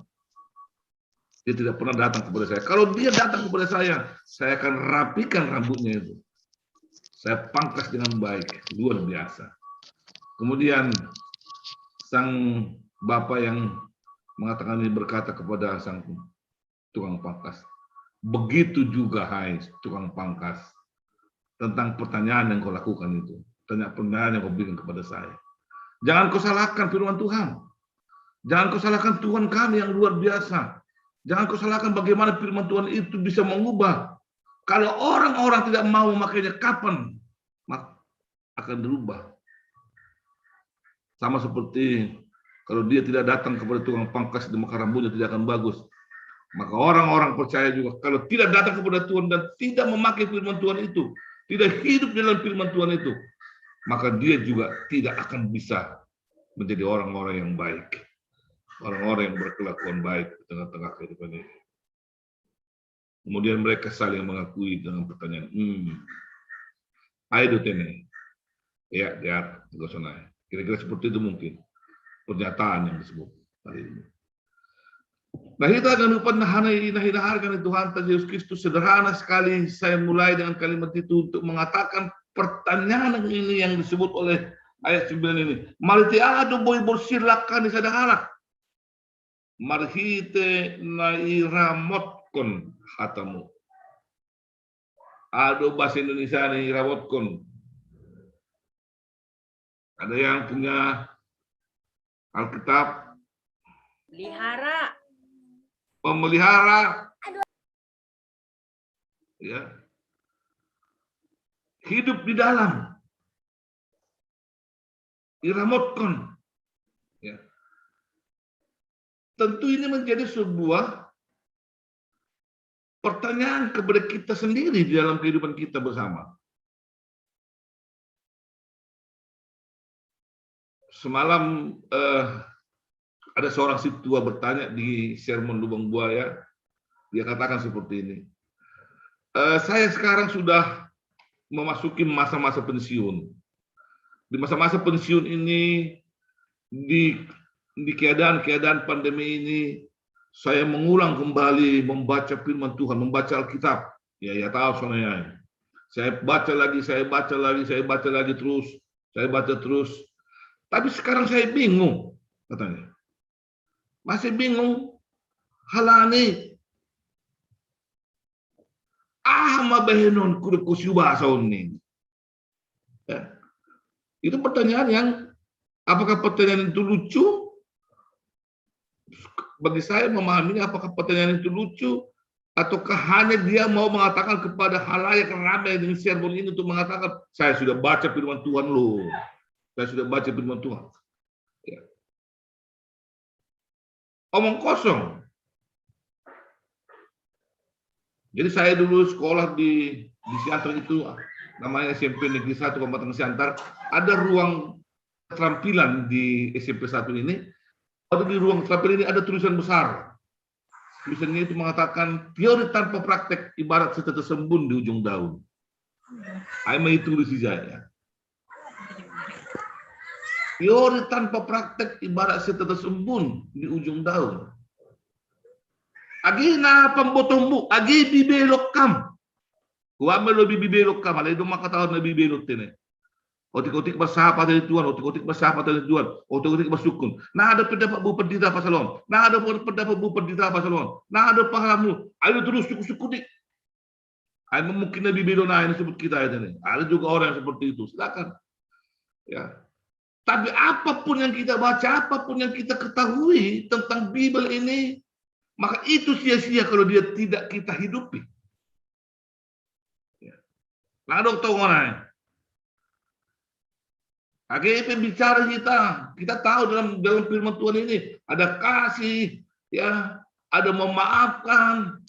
Dia tidak pernah datang kepada saya. Kalau dia datang kepada saya, saya akan rapikan rambutnya itu. Saya pangkas dengan baik, luar biasa." Kemudian sang bapak yang mengatakan ini berkata kepada sang tukang pangkas, "Begitu juga, hai tukang pangkas, tentang pertanyaan yang kau lakukan itu, tanya pertanyaan yang kau berikan kepada saya. Jangan kau salahkan firman Tuhan. Jangan kau salahkan Tuhan kami yang luar biasa. Jangan kau salahkan bagaimana firman Tuhan itu bisa mengubah. Kalau orang-orang tidak mau memakainya, kapan akan berubah?" Sama seperti kalau dia tidak datang kepada tukang pangkas, maka rambutnya tidak akan bagus. Maka orang-orang percaya juga, kalau tidak datang kepada Tuhan dan tidak memakai firman Tuhan itu, tidak hidup dalam firman Tuhan itu, maka dia juga tidak akan bisa menjadi orang-orang yang baik, orang-orang yang berkelakuan baik di tengah-tengah kehidupan ini. Kemudian mereka saling mengakui dengan pertanyaan, "Hmm, aido tene." Ya, ya, gosonai. Kira-kira seperti itu mungkin pernyataan yang disebut hari ini. Nah, kita akan lupa, nah, hana ini, nah, ini harga nih Tuhan Yesus Kristus. Sederhana sekali, saya mulai dengan kalimat itu untuk mengatakan pertanyaan ini yang disebut oleh ayat sembilan ini. Mariti ado boi borsilakan di sadahara. Marhite na iramotkon hatamu. Ado bahasa Indonesia nih, iramotkon. Ada yang punya Alkitab? Pelihara. Memelihara. Ya. Hidup di dalam. Iramotkon. Ya. Tentu ini menjadi sebuah pertanyaan kepada kita sendiri di dalam kehidupan kita bersama. Semalam eh, ada seorang si tua bertanya di sermon Lubang Buaya. Dia katakan seperti ini, eh, "Saya sekarang sudah memasuki masa-masa pensiun. Di masa-masa pensiun ini, di di keadaan-keadaan pandemi ini, saya mengulang kembali membaca firman Tuhan, membaca Alkitab. Ya, ya tahu soalnya. Saya baca lagi, saya baca lagi, saya baca lagi terus, saya baca terus. Tapi sekarang saya bingung, katanya. Masih bingung. Halani. Ah, mabehenon kudu kusiuba sauni. Ya. Itu pertanyaan yang, apakah pertanyaan itu lucu? Bagi saya memahaminya, apakah pertanyaan itu lucu ataukah hanya dia mau mengatakan kepada halayak ramai dengan sermon ini untuk mengatakan, "Saya sudah baca firman Tuhan loh. Saya sudah baca firman Tuhan." Ya. Omong kosong. Jadi saya dulu sekolah di di Siantar itu, namanya S M P Negeri Satu Kabupaten Siantar, ada ruang keterampilan di S M P satu ini. Ada di ruang keterampilan ini ada tulisan besar. Tulisannya itu mengatakan, "Teori tanpa praktek ibarat setetes embun di ujung daun." Ai mai tulis ija ya. Teori tanpa praktek ibarat setetes embun di ujung daun. Agi na pambotohmu, agi bibelok kam. Kuame lo bibelok kam, ale do makatahon na bibelok tene. Otik-otik basapa tadi Tuhan, otik-otik basapa tadi Tuhan, otik-otik basukun. Nah, ada pendapat bu pendeta pasalon. Nah, ada pendapat bu pendeta pasalon. Nah, ada pahamu. Ayo terus suku-suku di. Ayo mungkin na bibelok na ini sebut kita itu nih. Ada juga orang yang seperti itu. Silakan. Ya. Tapi apapun yang kita baca, apapun yang kita ketahui tentang Bible ini, maka itu sia-sia kalau dia tidak kita hidupi. Ya. Nah, dok tahu mana? Oke, bicara kita, kita tahu dalam dalam firman Tuhan ini ada kasih, ya, ada memaafkan,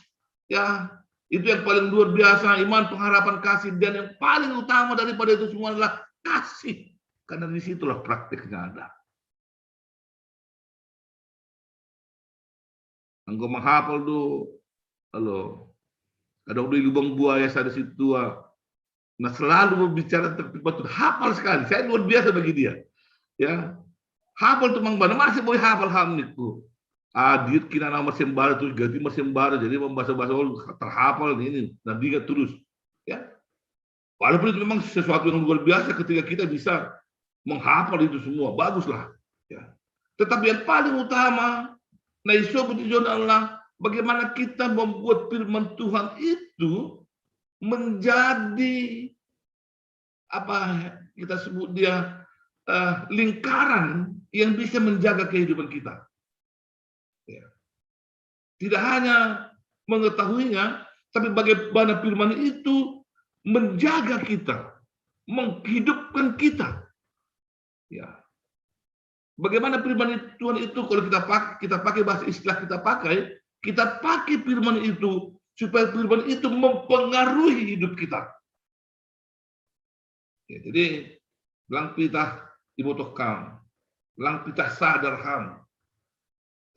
ya, itu yang paling luar biasa, iman, pengharapan, kasih, dan yang paling utama daripada itu semua adalah kasih. Karena disitulah praktiknya ada. Anggo menghafal do, halo, kadang di lubang buaya sada situa. Nah, selalu berbicara tentang firman Tuhan. Hafal sekali. Saya luar biasa bagi dia. Ya, hafal tuh Mang Bana, masih boleh hafal hamnikku. Adit kina nama sembara tuh ganti mas sembara, jadi membahasa bahasa terhafal ini. Nah, dia terus. Ya, walaupun itu memang sesuatu yang luar biasa ketika kita bisa menghafal itu semua, baguslah. Ya. Tetapi yang paling utama, nah, iso betul adalah bagaimana kita membuat firman Tuhan itu menjadi apa kita sebut dia uh, lingkaran yang bisa menjaga kehidupan kita. Ya. Tidak hanya mengetahuinya, tapi bagaimana firman itu menjaga kita, menghidupkan kita. Ya. Bagaimana firman Tuhan itu kalau kita pakai, kita pakai bahasa istilah kita pakai, kita pakai firman itu supaya firman itu mempengaruhi hidup kita. Ya, jadi lang pitah ibotoh kam, lang pitah sadar ham.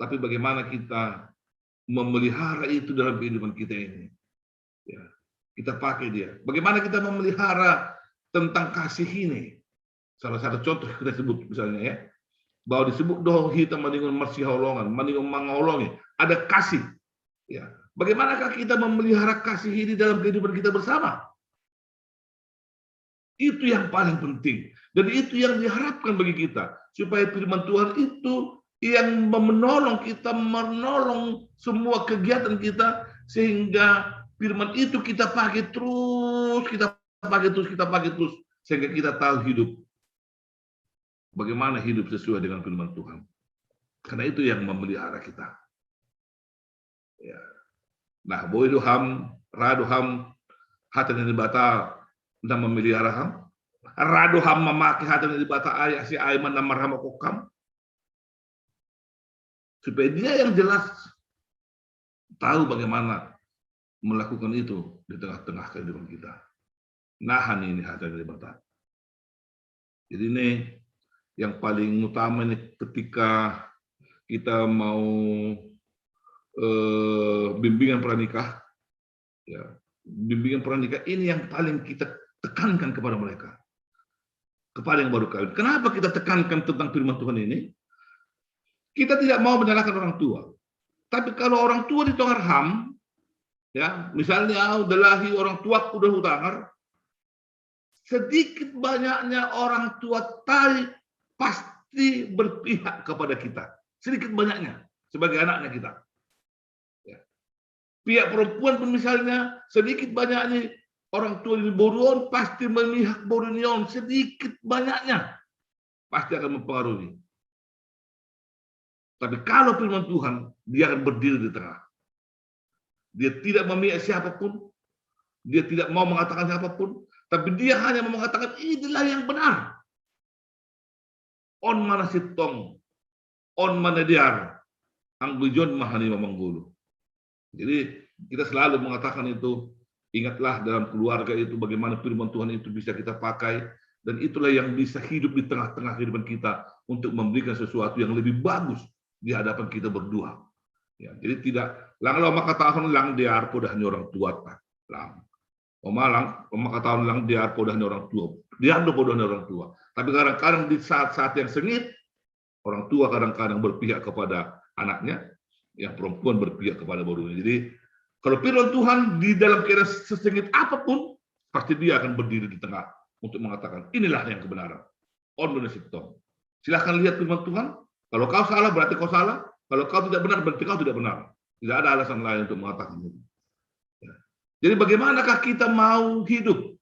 Tapi bagaimana kita memelihara itu dalam kehidupan kita ini? Ya, kita pakai dia. Bagaimana kita memelihara tentang kasih ini? Salah satu contoh kita sebut misalnya ya, bahwa disebut doh kita maningon masihaolongan, maningon mangolongi, ada kasih. Ya, bagaimanakah kita memelihara kasih ini dalam kehidupan kita bersama? Itu yang paling penting. Dan itu yang diharapkan bagi kita. Supaya firman Tuhan itu yang menolong kita, menolong semua kegiatan kita, sehingga firman itu kita pakai terus, kita pakai terus, kita pakai terus, sehingga kita tahu hidup. Bagaimana hidup sesuai dengan firman Tuhan. Karena itu yang memelihara kita. Ya. Nah, boi do ham, ra do ham, hata ni Debata na memelihara ham. Ra do ham mamake hata ni Debata ai, si ai ma na marhamakok ham. Supaya dia yang jelas tahu bagaimana melakukan itu di tengah-tengah kehidupan kita. Nahan ini hata ni Debata. Jadi ini yang paling utama ini ketika kita mau eh, bimbingan pranikah, ya, bimbingan pranikah ini yang paling kita tekankan kepada mereka, kepada yang baru kawin. Kenapa kita tekankan tentang firman Tuhan ini? Kita tidak mau menyalahkan orang tua. Tapi kalau orang tua ditongar ham, ya, misalnya, "Ah, udah lahir orang tua udah utangar," sedikit banyaknya orang tua tadi pasti berpihak kepada kita. Sedikit banyaknya sebagai anaknya kita. Ya. Pihak perempuan pun misalnya, sedikit banyaknya orang tua di Boruon pasti memihak Borunion, sedikit banyaknya pasti akan mempengaruhi. Tapi kalau firman Tuhan, dia akan berdiri di tengah. Dia tidak memihak siapapun, dia tidak mau mengatakan siapapun, tapi dia hanya mau mengatakan inilah yang benar. On mana sitong, on mana diar, anggujon mahani mamanggulu. Jadi kita selalu mengatakan itu, ingatlah dalam keluarga itu bagaimana firman Tuhan itu bisa kita pakai, dan itulah yang bisa hidup di tengah-tengah kehidupan kita untuk memberikan sesuatu yang lebih bagus di hadapan kita berdua. Ya, jadi tidak lang lo maka tahun lang diar po dah ni orang tua ta. Lang. Oma lang, oma kataon lang diar po dah ni orang tua. Diar do po dah ni orang tua. Tapi kadang-kadang di saat-saat yang sengit, orang tua kadang-kadang berpihak kepada anaknya, yang perempuan berpihak kepada barunya. Jadi kalau firman Tuhan di dalam keadaan sesengit apapun, pasti dia akan berdiri di tengah untuk mengatakan inilah yang kebenaran. On do na sitong. Silahkan lihat firman Tuhan. Kalau kau salah, berarti kau salah. Kalau kau tidak benar, berarti kau tidak benar. Tidak ada alasan lain untuk mengatakan itu. Ya. Jadi bagaimanakah kita mau hidup?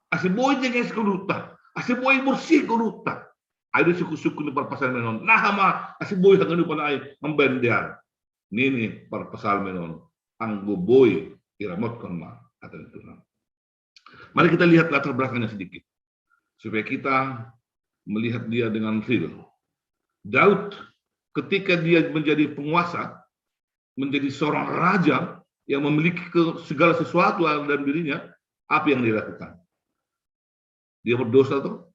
Asi boi jenges ko duta. Asi boi bersih ko duta. Ayo suku-suku ni parpasal menon. Nah, ma, asi boi hanganu panai membendian. Nini parpasal menon. Anggo boi iramotkon ma, kata Tuhan. Mari kita lihat latar belakangnya sedikit, supaya kita melihat dia dengan real. Daud, ketika dia menjadi penguasa, menjadi seorang raja yang memiliki segala sesuatu dalam dirinya, apa yang dia lakukan? Dia berdosa tuh,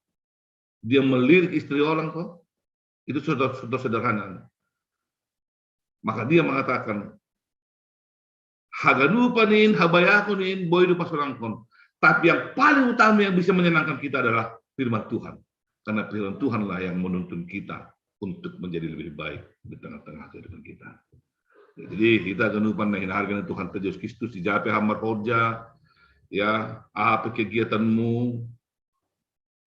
dia melirik istri orang tuh, itu sudah, sudah sederhana. Maka dia mengatakan, haganupan in, habayakon in, boi do pasorangkon. Tapi yang paling utama yang bisa menyenangkan kita adalah firman Tuhan. Karena firman Tuhanlah yang menuntun kita untuk menjadi lebih baik di tengah-tengah kehidupan kita. Jadi kita haganupan na hinaharga ni Tuhan ta Jesus Kristus, ijape ham marhorja, ya, aha pe kegiatanmu,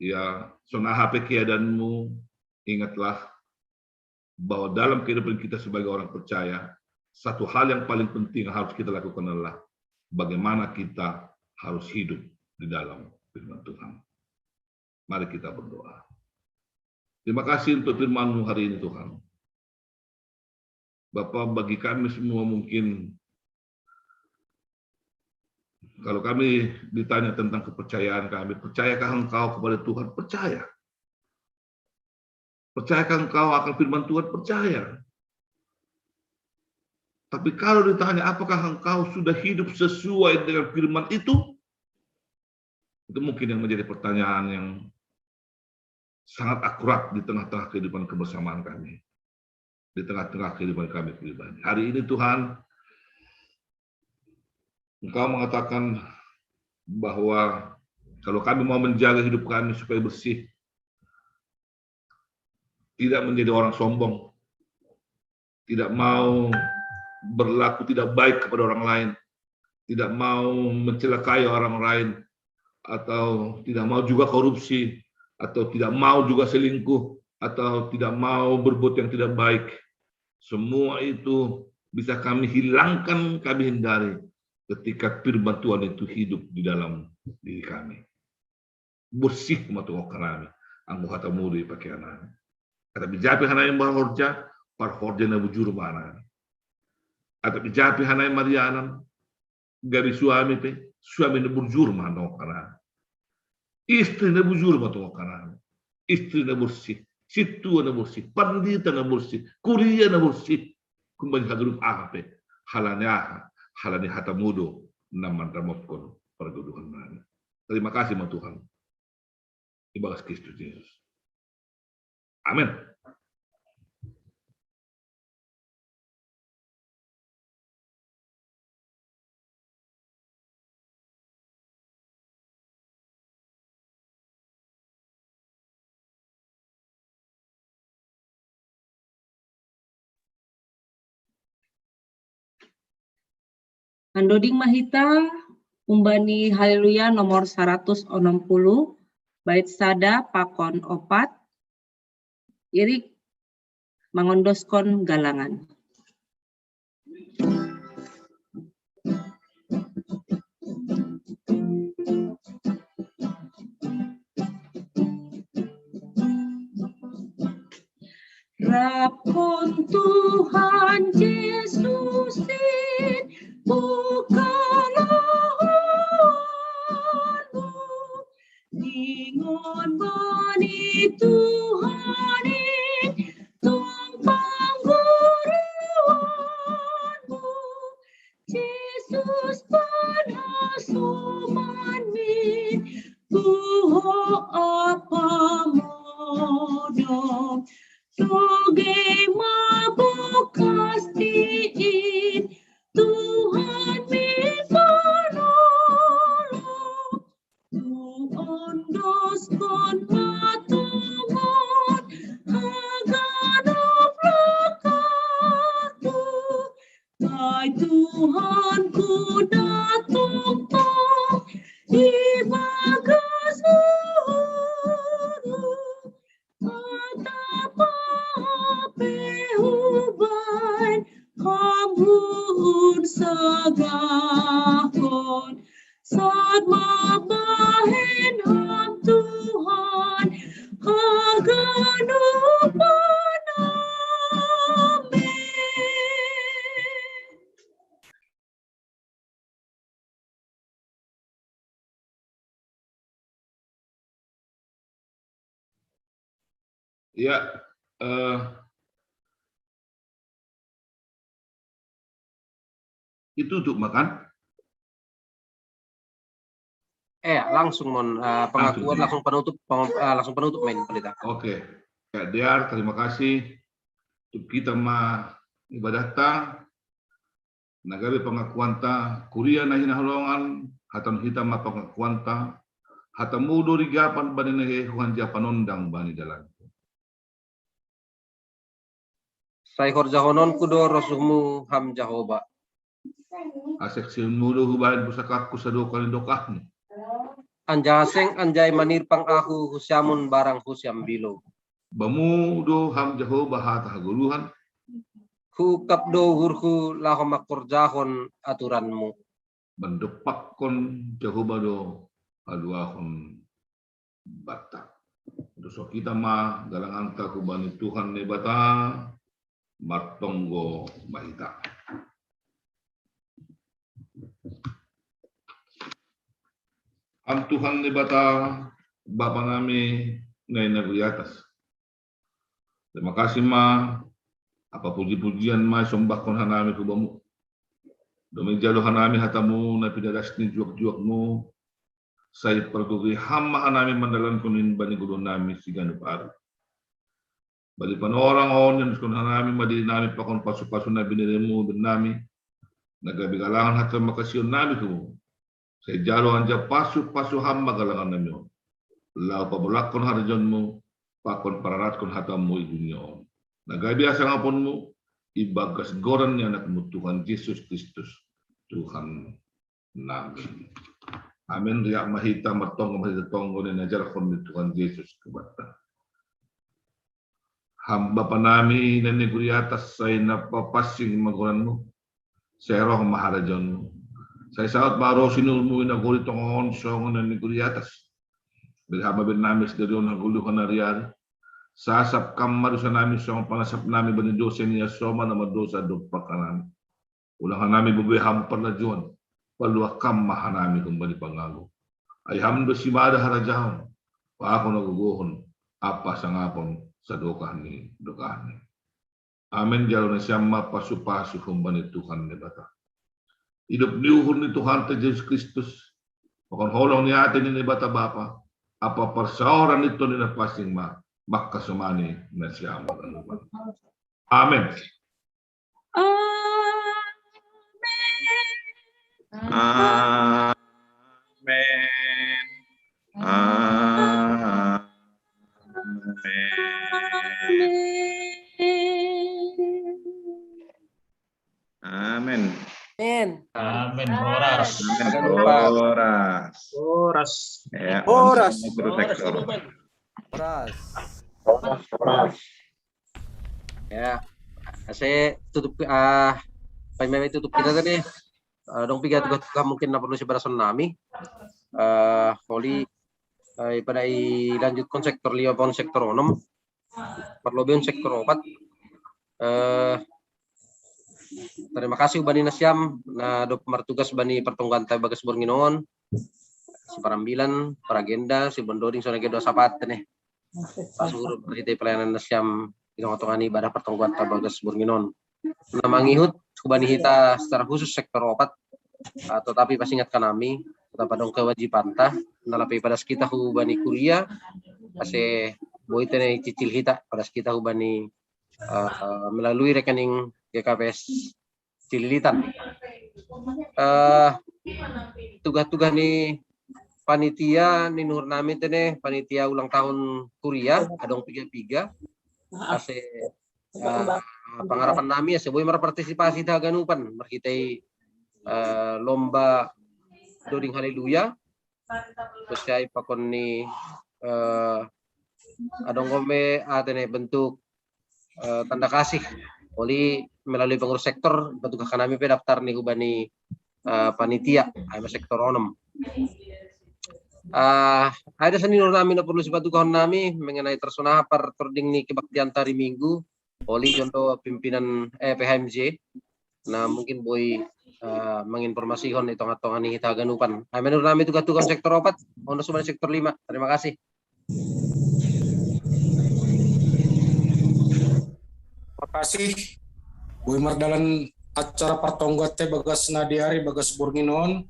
ya, songon aha pe keadaanmu, ingatlah bahwa dalam kehidupan kita sebagai orang percaya, satu hal yang paling penting yang harus kita lakukan adalah bagaimana kita harus hidup di dalam firman Tuhan. Mari kita berdoa. Terima kasih untuk firman-Mu hari ini, Tuhan. Bapak, bagi kami semua mungkin, kalau kami ditanya tentang kepercayaan kami, percayakah engkau kepada Tuhan? Percaya. Percayakah engkau akan firman Tuhan? Percaya. Tapi kalau ditanya, apakah engkau sudah hidup sesuai dengan firman itu? Itu mungkin yang menjadi pertanyaan yang sangat akurat di tengah-tengah kehidupan kebersamaan kami. Di tengah-tengah kehidupan kami pribadi. Hari ini Tuhan, Engkau mengatakan bahwa kalau kami mau menjaga hidup kami supaya bersih, tidak menjadi orang sombong, tidak mau berlaku tidak baik kepada orang lain, tidak mau mencelakai orang lain, atau tidak mau juga korupsi, atau tidak mau juga selingkuh, atau tidak mau berbuat yang tidak baik. Semua itu bisa kami hilangkan, kami hindari ketika firman Tuhan itu hidup di dalam diri kami. Bersih ma tongokkonami, anggo hatamu do ipakeanami. Atap ijape hanami marhorja, parhorja na bujur ma hanami. Atap ijape hanami marianan, gabe suami pe, suami na bujur ma hanami. Istri na bujur ma tongokkonami. Istri na bersih, sintua na bersih, pandita na bersih, kuria na bersih. Kumbani haganup aha pe, halani aha, halani hatamu do na mandamotkon pargoluhan nami. Terima kasih ma Tuhan. Ibagas Kristus Jesus. Amin. Andoding ma hita, umbani Haleluya nomor saratus onom puluh, bait sada pakon opat, Irik mangondoskon galangan. Rapkon Tuhan Jesusin, bukalah huanmu, ningon bani Tuhanin, tong pangguruanmu, Jesusin panasomanmin, tuho apa modom, toge ma bokas tiin, Tuhanmin panolong, tuondoskon ma tongon, haganup lakatu, Ai Tuhanku na tongtong, ibagas uhurhu, atap aha pe hubaen, Ham huhut sagahkon, sahat ma bahen Ham Tuhan, haganupan. Amen. Ya, eh, itu untuk makan. Eh, langsung mon uh, pengakuan langsung penutup peng, uh, langsung penutup main pendeta. Oke. Ya, Diar, terima kasih untuk kita ma ibadah ta, na gabe pengakuan ta, kuria na hinaholongan, hatan hita ma pengakuan ta, hata mudo rigapan bani na Huhan japan ondang bani dalan. Sai horjahononku do rosuhmu Ham Jahoba. Asek siun mudo hubaen pusakahku sadokah ni dokahmu. Anjaha seng anjai manirpang ahu husiamun barang husiam bilo. Bamu do Ham Jahoba hata hagoluhan. Huukap do uhurhu laho mangkorjahon aturanmu. Mandompakkon Jahoba do haluahon banta. Doso kita ma galanganta hubani Tuhan Naibata, martonggo ma hita. Ham Tuhan Naibata, Bapa nami na i nagori atas. Terima kasih ma, apa puji-pujian ma isombahkon hanami hu Bamu. Domi jalo hanami hatamu na pinadas ni juak-juakmu, sai pargogoi Ham ma hanami mandalankon in bani godonami siganup ari. Bani panorang on, ianduskon hanami ma dirinami pakon pasu-pasu na bineremu bennami, na gabe galangan hata mangkasionnami hu Bamu. Sai jalo anjaha pasu-pasu Ham ma galangannami on, laho pamolakkon harajaonmu pakon pararatkon hatamu i dunia on. Na gabe hasangaponmu, ibagas goran ni Anakmu Tuhan Jesus Kristus, Tuhan nami. Amin. Riak ma hita martonggo ma hita tonggo na niajarhon ni Tuhan Jesus hubanta. Ham Bapa nami na i nagori atas, sai na papansing ma goranmu, sai roh ma harajaonmu, sai saut ma ro sinurmu i nagori tonga on songon na i nagori atas. Bere Ham ma bennami sadari on hagoluhan ari-ari. Sasap Ham ma dosanami songon panasapnami bani dosa ni na somal na mardosa dompak hanami. Unang hanami boi Ham parlajuon, paluah Ham ma hanami humbani pangago. Ai Ham do simada harajaon, pahohom na gogohon, ampa hasangapon sadokah ni dokahni. Amen. Jalo nasiam ma pasu-pasu humbani Tuhan Naibata. Idop ni uhur ni Tuhanta Jesus Kristus, pakon holong ni atei ni Naibata Bapa, ampa parsaoran ni Tondi Napansing ma mangkasomani nasiam. Amen. Amen. Amen. Amen. Amen. Amen. Horas. Jangan lupa. Horas. Horas. Ya, Horas. Guru sektor. Horas. Ya, saya tutup ah paimai tutup kita tadi. Ah, dong piga tugas-tugas mungkin na perlu sibarason nami. Ah, holi ah, pada i lanjut kon sektor lima pon sektor onom. Perlu sektor opat. Eh, terima kasih ubani nasiam na dop martugas bani pertongguan ta bagas borngin on. Si parambilan, paragenda, si bondoding, so nage dua sapat ne. Pasur berita pelayanan nasiam di tengah-tengah ni ibadah pertongguan ta bagas borngin on. Na mangihut ubani hita secara khusus sektor opat, ah, tetapi pas ingat kanami, tetap adong kewajiban ta, na lape padas kita ubani kuria, ase boi tene cicil hita padas kita ubani ah, melalui rekening G K P S Cililitan. Eh, tugas-tugas ni panitia ni nuhur nami tene panitia ulang tahun kuria adong piga-piga ase ah, pangarapan nami ase boi marpartisipasi ta haganupan marhitei eh, lomba doding haleluya. Terus saya pakon ni eh, adong gome atene bentuk eh, tanda kasih oli melalui pengurus sektor bentuk kanami pe daftar ni ubani eh, panitia ai sektor onom. Ah, ada seni nami na perlu sibatu kahon nami mengenai tersunah par tording ni kebaktian tari minggu oli jondo pimpinan eh, P H M J. Nah, mungkin boi eh, menginformasihon di tengah-tengah ni hita haganupan. Ai menurut nami tugas-tugas sektor opat, ono sudah sektor lima. Terima kasih. Terima kasih. Boi mardalan acara partongguan ta bagas na diari bagas borngin on.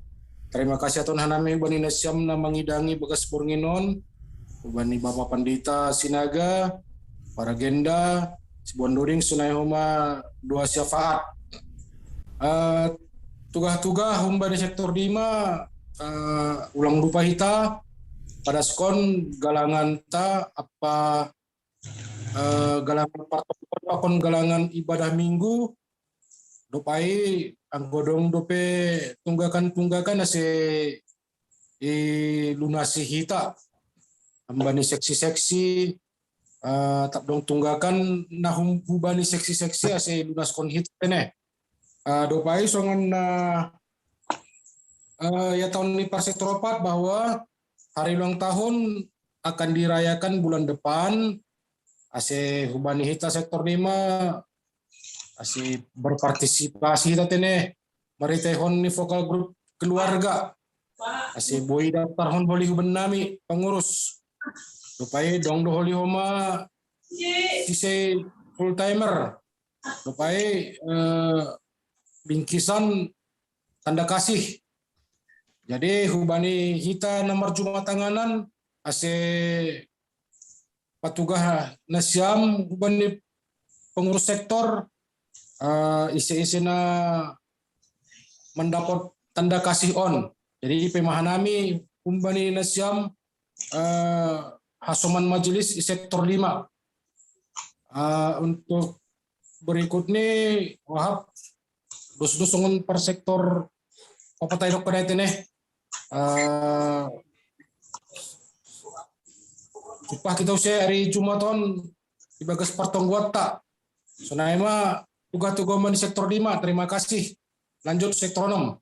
Terima kasih aton hanami ubani nasiam na mangidangi bagas borngin on. Ubani Bapak Pandita Sinaga, paragenda, sibondoding sonai homa dua syafaat. Eh, tugas-tugas ubani sektor lima eh, ulang lupa hita padaskon galangan ta apa eh, galangan partongguan pakon galangan ibadah minggu dopai anggo dong dope tunggakan-tunggakan ase i lunasi hita ambani seksi-seksi eh, tap dong tunggakan na hum- hubani seksi-seksi ase lunaskon hita tene. Eh, dopai songon na eh, ya tahun ni parsektor opat bahwa hari ulang tahun akan dirayakan bulan depan ase hubani hita sektor lima ase berpartisipasi hita tene marhitehon ni vokal grup keluarga ase boi daftarhon holi huben nami pengurus dopai dong do holi homa sise full timer dopai eh, bingkisan tanda kasih. Jadi hubani hita na marjumatanganan ase patugah nasiam hubani pengurus sektor uh, ise-ise na mendapot tanda kasih on. Jadi pemahanami hubani nasiam uh, hasoman majelis i sektor lima. Uh, untuk berikut ni wahap dos dos songon par sektor opat ai dok pada tene. Uh, upah kita usia hari Jumat on ibagas partongguan ta. Sonai ma tugas-tugas di sektor lima. Terima kasih. Lanjut sektor enam.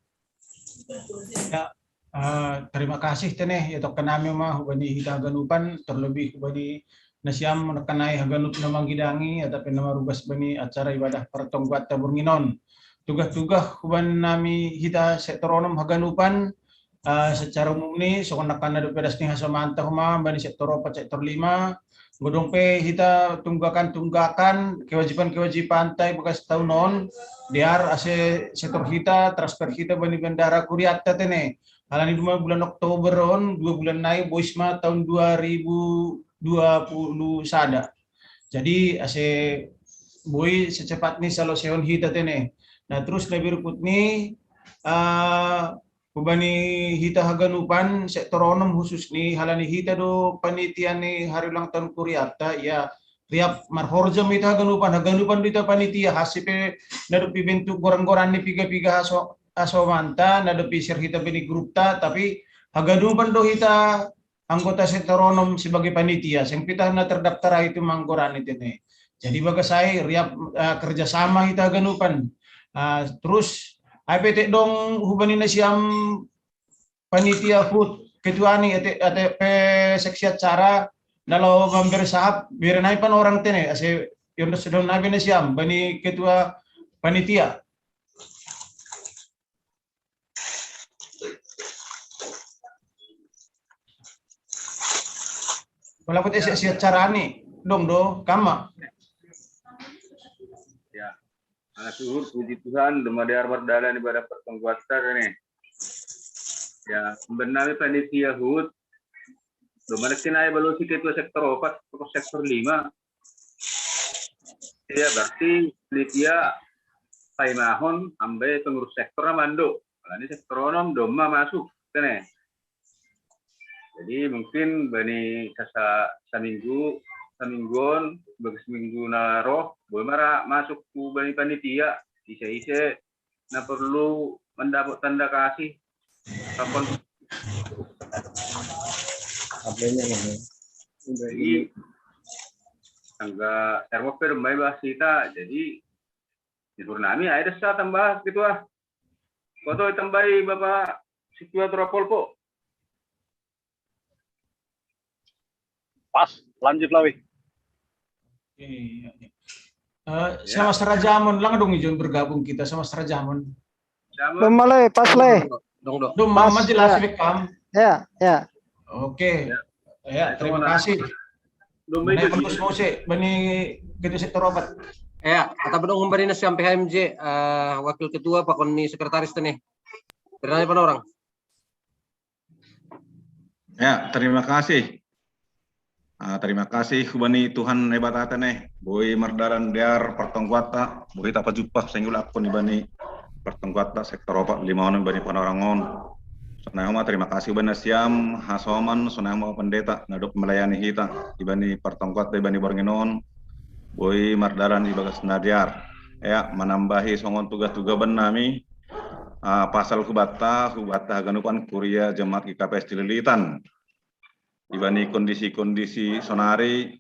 Ya, uh, terima kasih tene ya tok kenami ma hubani hita haganupan terlebih hubani nasiam rekanai haganup na mangidangi atapi na marugas bani acara ibadah partongguan ta borngin on. Tugas-tugas hubani nami hita sektor onom haganupan uh, secara umum ni songon nakana do pedas ni hasomanta homa bani sektor opat sektor lima godong pe hita tunggakan-tunggakan kewajiban-kewajiban ta ibagas tahun on diar ase setor hita transfer hita bani bandara kuriatta tene halani duma bulan Oktober on dua bulan nai boisma tahun dua ribu dua puluh sada. Jadi ase boi secepat ni saloseon hita tene. Nah terus na berikut ni uh, hubani hita haganupan sektor onom khusus ni halani hita do panitia ni hari ulang tahun kuriatta ya riap marhorja mita haganupan haganupan do ita panitia hasi pe na dopi bentuk goran-goran ni piga-piga haso hasomanta, na dope i-share hita bani grupta, tapi haganupan do hita anggota sektor onom sebagai panitia, seng pe hita na terdaftar itu manggorani tene. Jadi bagas ai riap, ah, kerjasama hita haganupan. Ah, terus ai pe tek dong hubani nasiam panitia HUT ketua ni ete, ete pe seksi acara, na laho mambere sahap, bere nai pan orang tene, ase yondos do nai bene siam bani ketua panitia. Walaupun ese seksi acara ni dong do kama. Ya. Ala suhut, puji Tuhan, duma dear mardalan ibadah pertengguan tene. Ya, benar panitia HUT. Duma nekin ai balosi ketua sektor opat, atau sektor lima. Ya, berarti panitia paimahon ambe pengurus sektor na mando. Alani sektor onom doma masuk, tene. Jadi mungkin bani sasa saminggu, samingguon, bagas minggu na roh, boi mara masuk ku bani panitia, ise-ise na perlu mendapat tanda kasih. Kapan? Jadi tangga termope doma bahas kita, jadi di nami ai desa tambah gitu ah. Koto tambahi Bapak Situa Turapolpo. Pas, lanjut Lawi. Iya, iya. Eh, sama Raja Amon, lang dong ijon bergabung kita sama Raja Amon. Doma le, pas le. Dong dong. Dong Pas, mama jelas ya. Bekam. Ya, ya. Oke. Ya. Ya, terima Doma. Kasih. Doma Mana itu Bagus Mose, bani ketua sektor opat. Ya, kata bedong memberi nasi sampai H M J, eh, wakil ketua pakon ni sekretaris tene. Beri nai pan orang. Ya, terima kasih. Ah, terima kasih hubani Tuhan hebat ate ne. Boi mardalan dear pertengguatta, boi tapajumpa sengul akun ibani pertengguatta sektor opat lima on ibani panorangon. Sonai homa terima kasih bani siam, hasoman, sonai homa pendeta, nadok melayani hita, ibani pertengguatta, ibani borngin on, boi mardalan ibagas na dear. Ya, menambahi songon tugas-tugas bani nami, ah, pasal hubatta, hubatta haganupan kuria jemaat G K P S Cililitan. Ibani kondisi-kondisi sonari,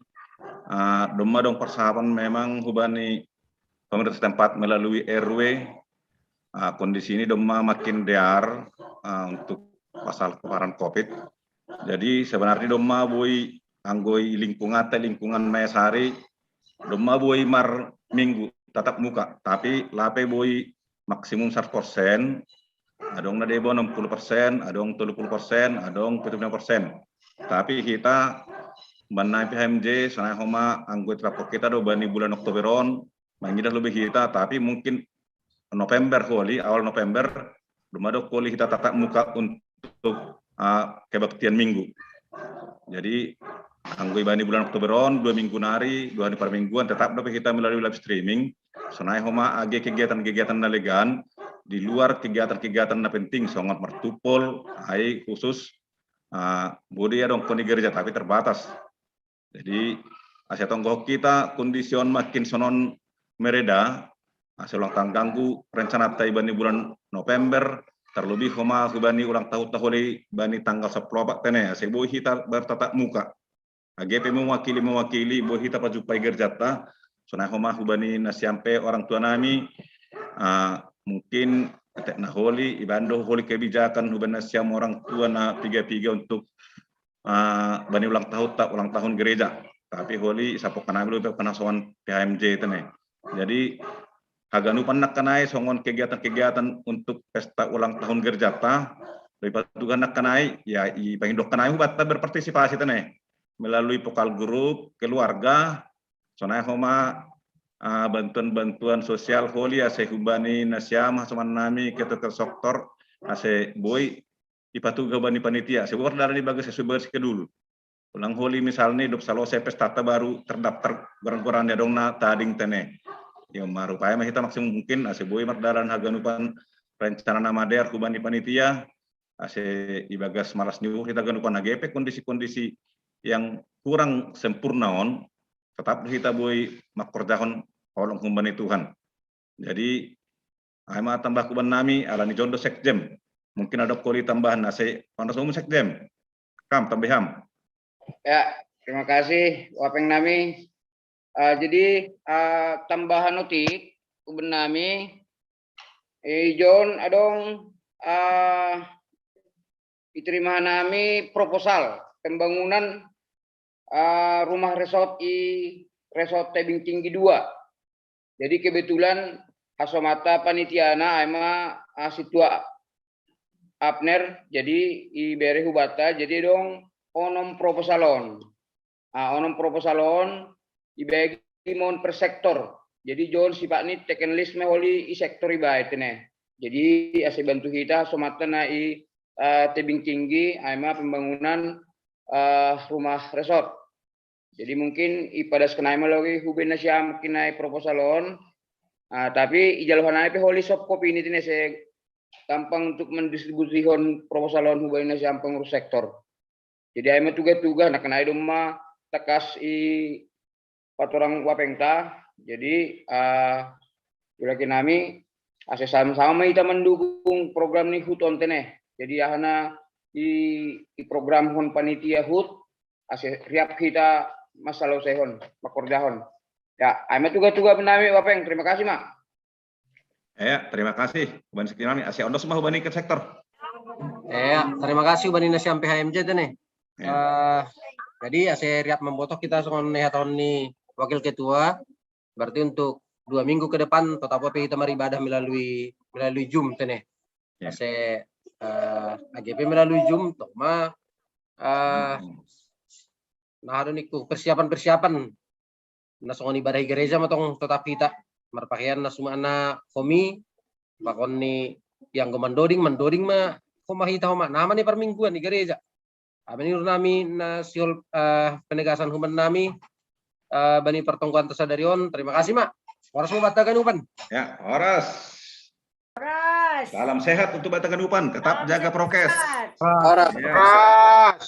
ah, doma dong persahapan memang hubani pemerintah setempat melalui R W, ah, kondisi ini doma makin dear, ah, untuk pasal keparan covid. Jadi sebenarnya doma boi anggoi lingkungan te lingkungan mesari doma boi mar minggu tatap muka, tapi lape boi maksimum seratus persen, adong na deba enam puluh persen, adong tolu puluh persen, adong tujuh puluh persen. Tapi kita menai P H M J, sonai homa anggota rapor kita do bani bulan Oktober on, mangidah lebih kita, tapi mungkin November holi, awal November, doma do holi kita tatap muka untuk, ah, kebaktian minggu. Jadi anggo ibani bulan Oktober on, dua minggu nari, dua hari per mingguan, tetap dope kita melalui live streaming. Sonai homa age kegiatan-kegiatan na legan, di luar kegiatan-kegiatan na penting, songon martupol, ai khusus, ah, bodi adong koni gereja, tapi terbatas. Jadi asa tonggo kita kondisi on makin sonon mereda, asa ulang tangganggu rencana ta ibani bulan November, terlebih homa hubani ulang tahun taholi bani tanggal sepuluh apa tene, asa boi hita bertatap muka. Age pe mewakili-mewakili, boi hita pajumpai gerejatta, sonai homa hubani na siampe orang tua nami, ah, mungkin etek na holi, ibando holi kebijakan hubani na siam orang tua na piga-piga untuk, ah, bani ulang tahun ta, ulang tahun gereja. Tapi holi isapok nami lu pe panasoan P H M J tene. Jadi haganupan nangkanai songon kegiatan-kegiatan untuk pesta ulang tahun gerejatta, lebih patugan nangkanai, ya i pangindok kanai hubatta berpartisipasi tene melalui vokal grup keluarga, sonai homa, ah, bantuan-bantuan sosial holi asa hubani na siam hasoman nami ketua sektor asa boi ipatuga bani panitia, asa boi mardalan ibagas sesuai bagas skedul. Ulang holi misalni dok salose pestata baru terdaftar goran-goran adong na tading tene. Ya marupaya ma hita maksimum mungkin asa boi mardalan haganupan rencana na madear hubani panitia, asa ibagas malas ni uhur hita haganupan age pe kondisi-kondisi yang kurang sempurna on, tetap hita boi mangkorjahon holong hubani Tuhan. Jadi Ai ma tambah kuban nami, ala ni John do sekjen. Mungkin adong holi tambahan na se, Honoré Sekjen. Kam, tambaham. Ya, terima kasih, Wapeng nami. Ah, jadi, ah, tambahan otik, kuban nami, eh, John, adong, ah, diterima nami proposal pembangunan, ah, rumah resort i Resort Tebing Tinggi dua. Jadi kebetulan hasomata panitiana ai ma, ah, Situa Abner, jadi ibere hubata, jadi adong onom proposalon. Ah, onom proposalon, ibagi ma on per sektor. Jadi John, sipat ni teken list ma holi i sektor ibaen te ne. Jadi ase bantu hita hasomata na i, ah, Tebing Tinggi, ai ma pembangunan, ah, rumah resort. Jadi mungkin ipadasken ai ma logi hubani nasiam mungkin ai proposalon. Ah, tapi ijalo hanami pe holi soft copy ni te ne, ase gampang untuk mendistribusikan proposalon hubani nasiam pengurus sektor. Jadi ai ma tuga-tuga, na kan ai domma tangkas i patorang Wapengta. Jadi, ah, ulaki nami, ase sama-sama ma hita mendukung program ni HUT on te ne. Jadi aha na i, i programhon panitia HUT, ase riap hita mansalausehon, mangkorjahon. Ya, ai ma tuga-tuga nami, Wapeng, terima kasih ma. Ya, terima kasih. Kuban sekjen nami, ase ondos ma hubani ke sektor. Ya, terima kasih hubani nasiam P H M J te ne. Ya. Eh, jadi ase riap mamboto hita songon na ihatahon ni wakil ketua, berarti untuk dua minggu ke depan tetap pe hita maribadah melalui, melalui Zoom te ne. Ya. Ase, eh, age pe melalui Zoom, tong ma, eh, Hmm. na adong ningku persiapan-persiapan. Na songon ibadah i gereja ma tong tetap hita. Marpakean na sumak na homi, bakon ni anggo mandoding, mandoding ma homa hita homa. Nama ni parmingguan i gereja. Ai ma niru nami na sihol, eh, penegasan human nami, eh, bani partonggoan ta sadari on. Terima kasih ma. Horas ma banta ganupan. Ya, horas. Horas. Salam sehat untuk banta ganupan. Tetap Salam jaga sehat. prokes. Horas. Ya. Horas.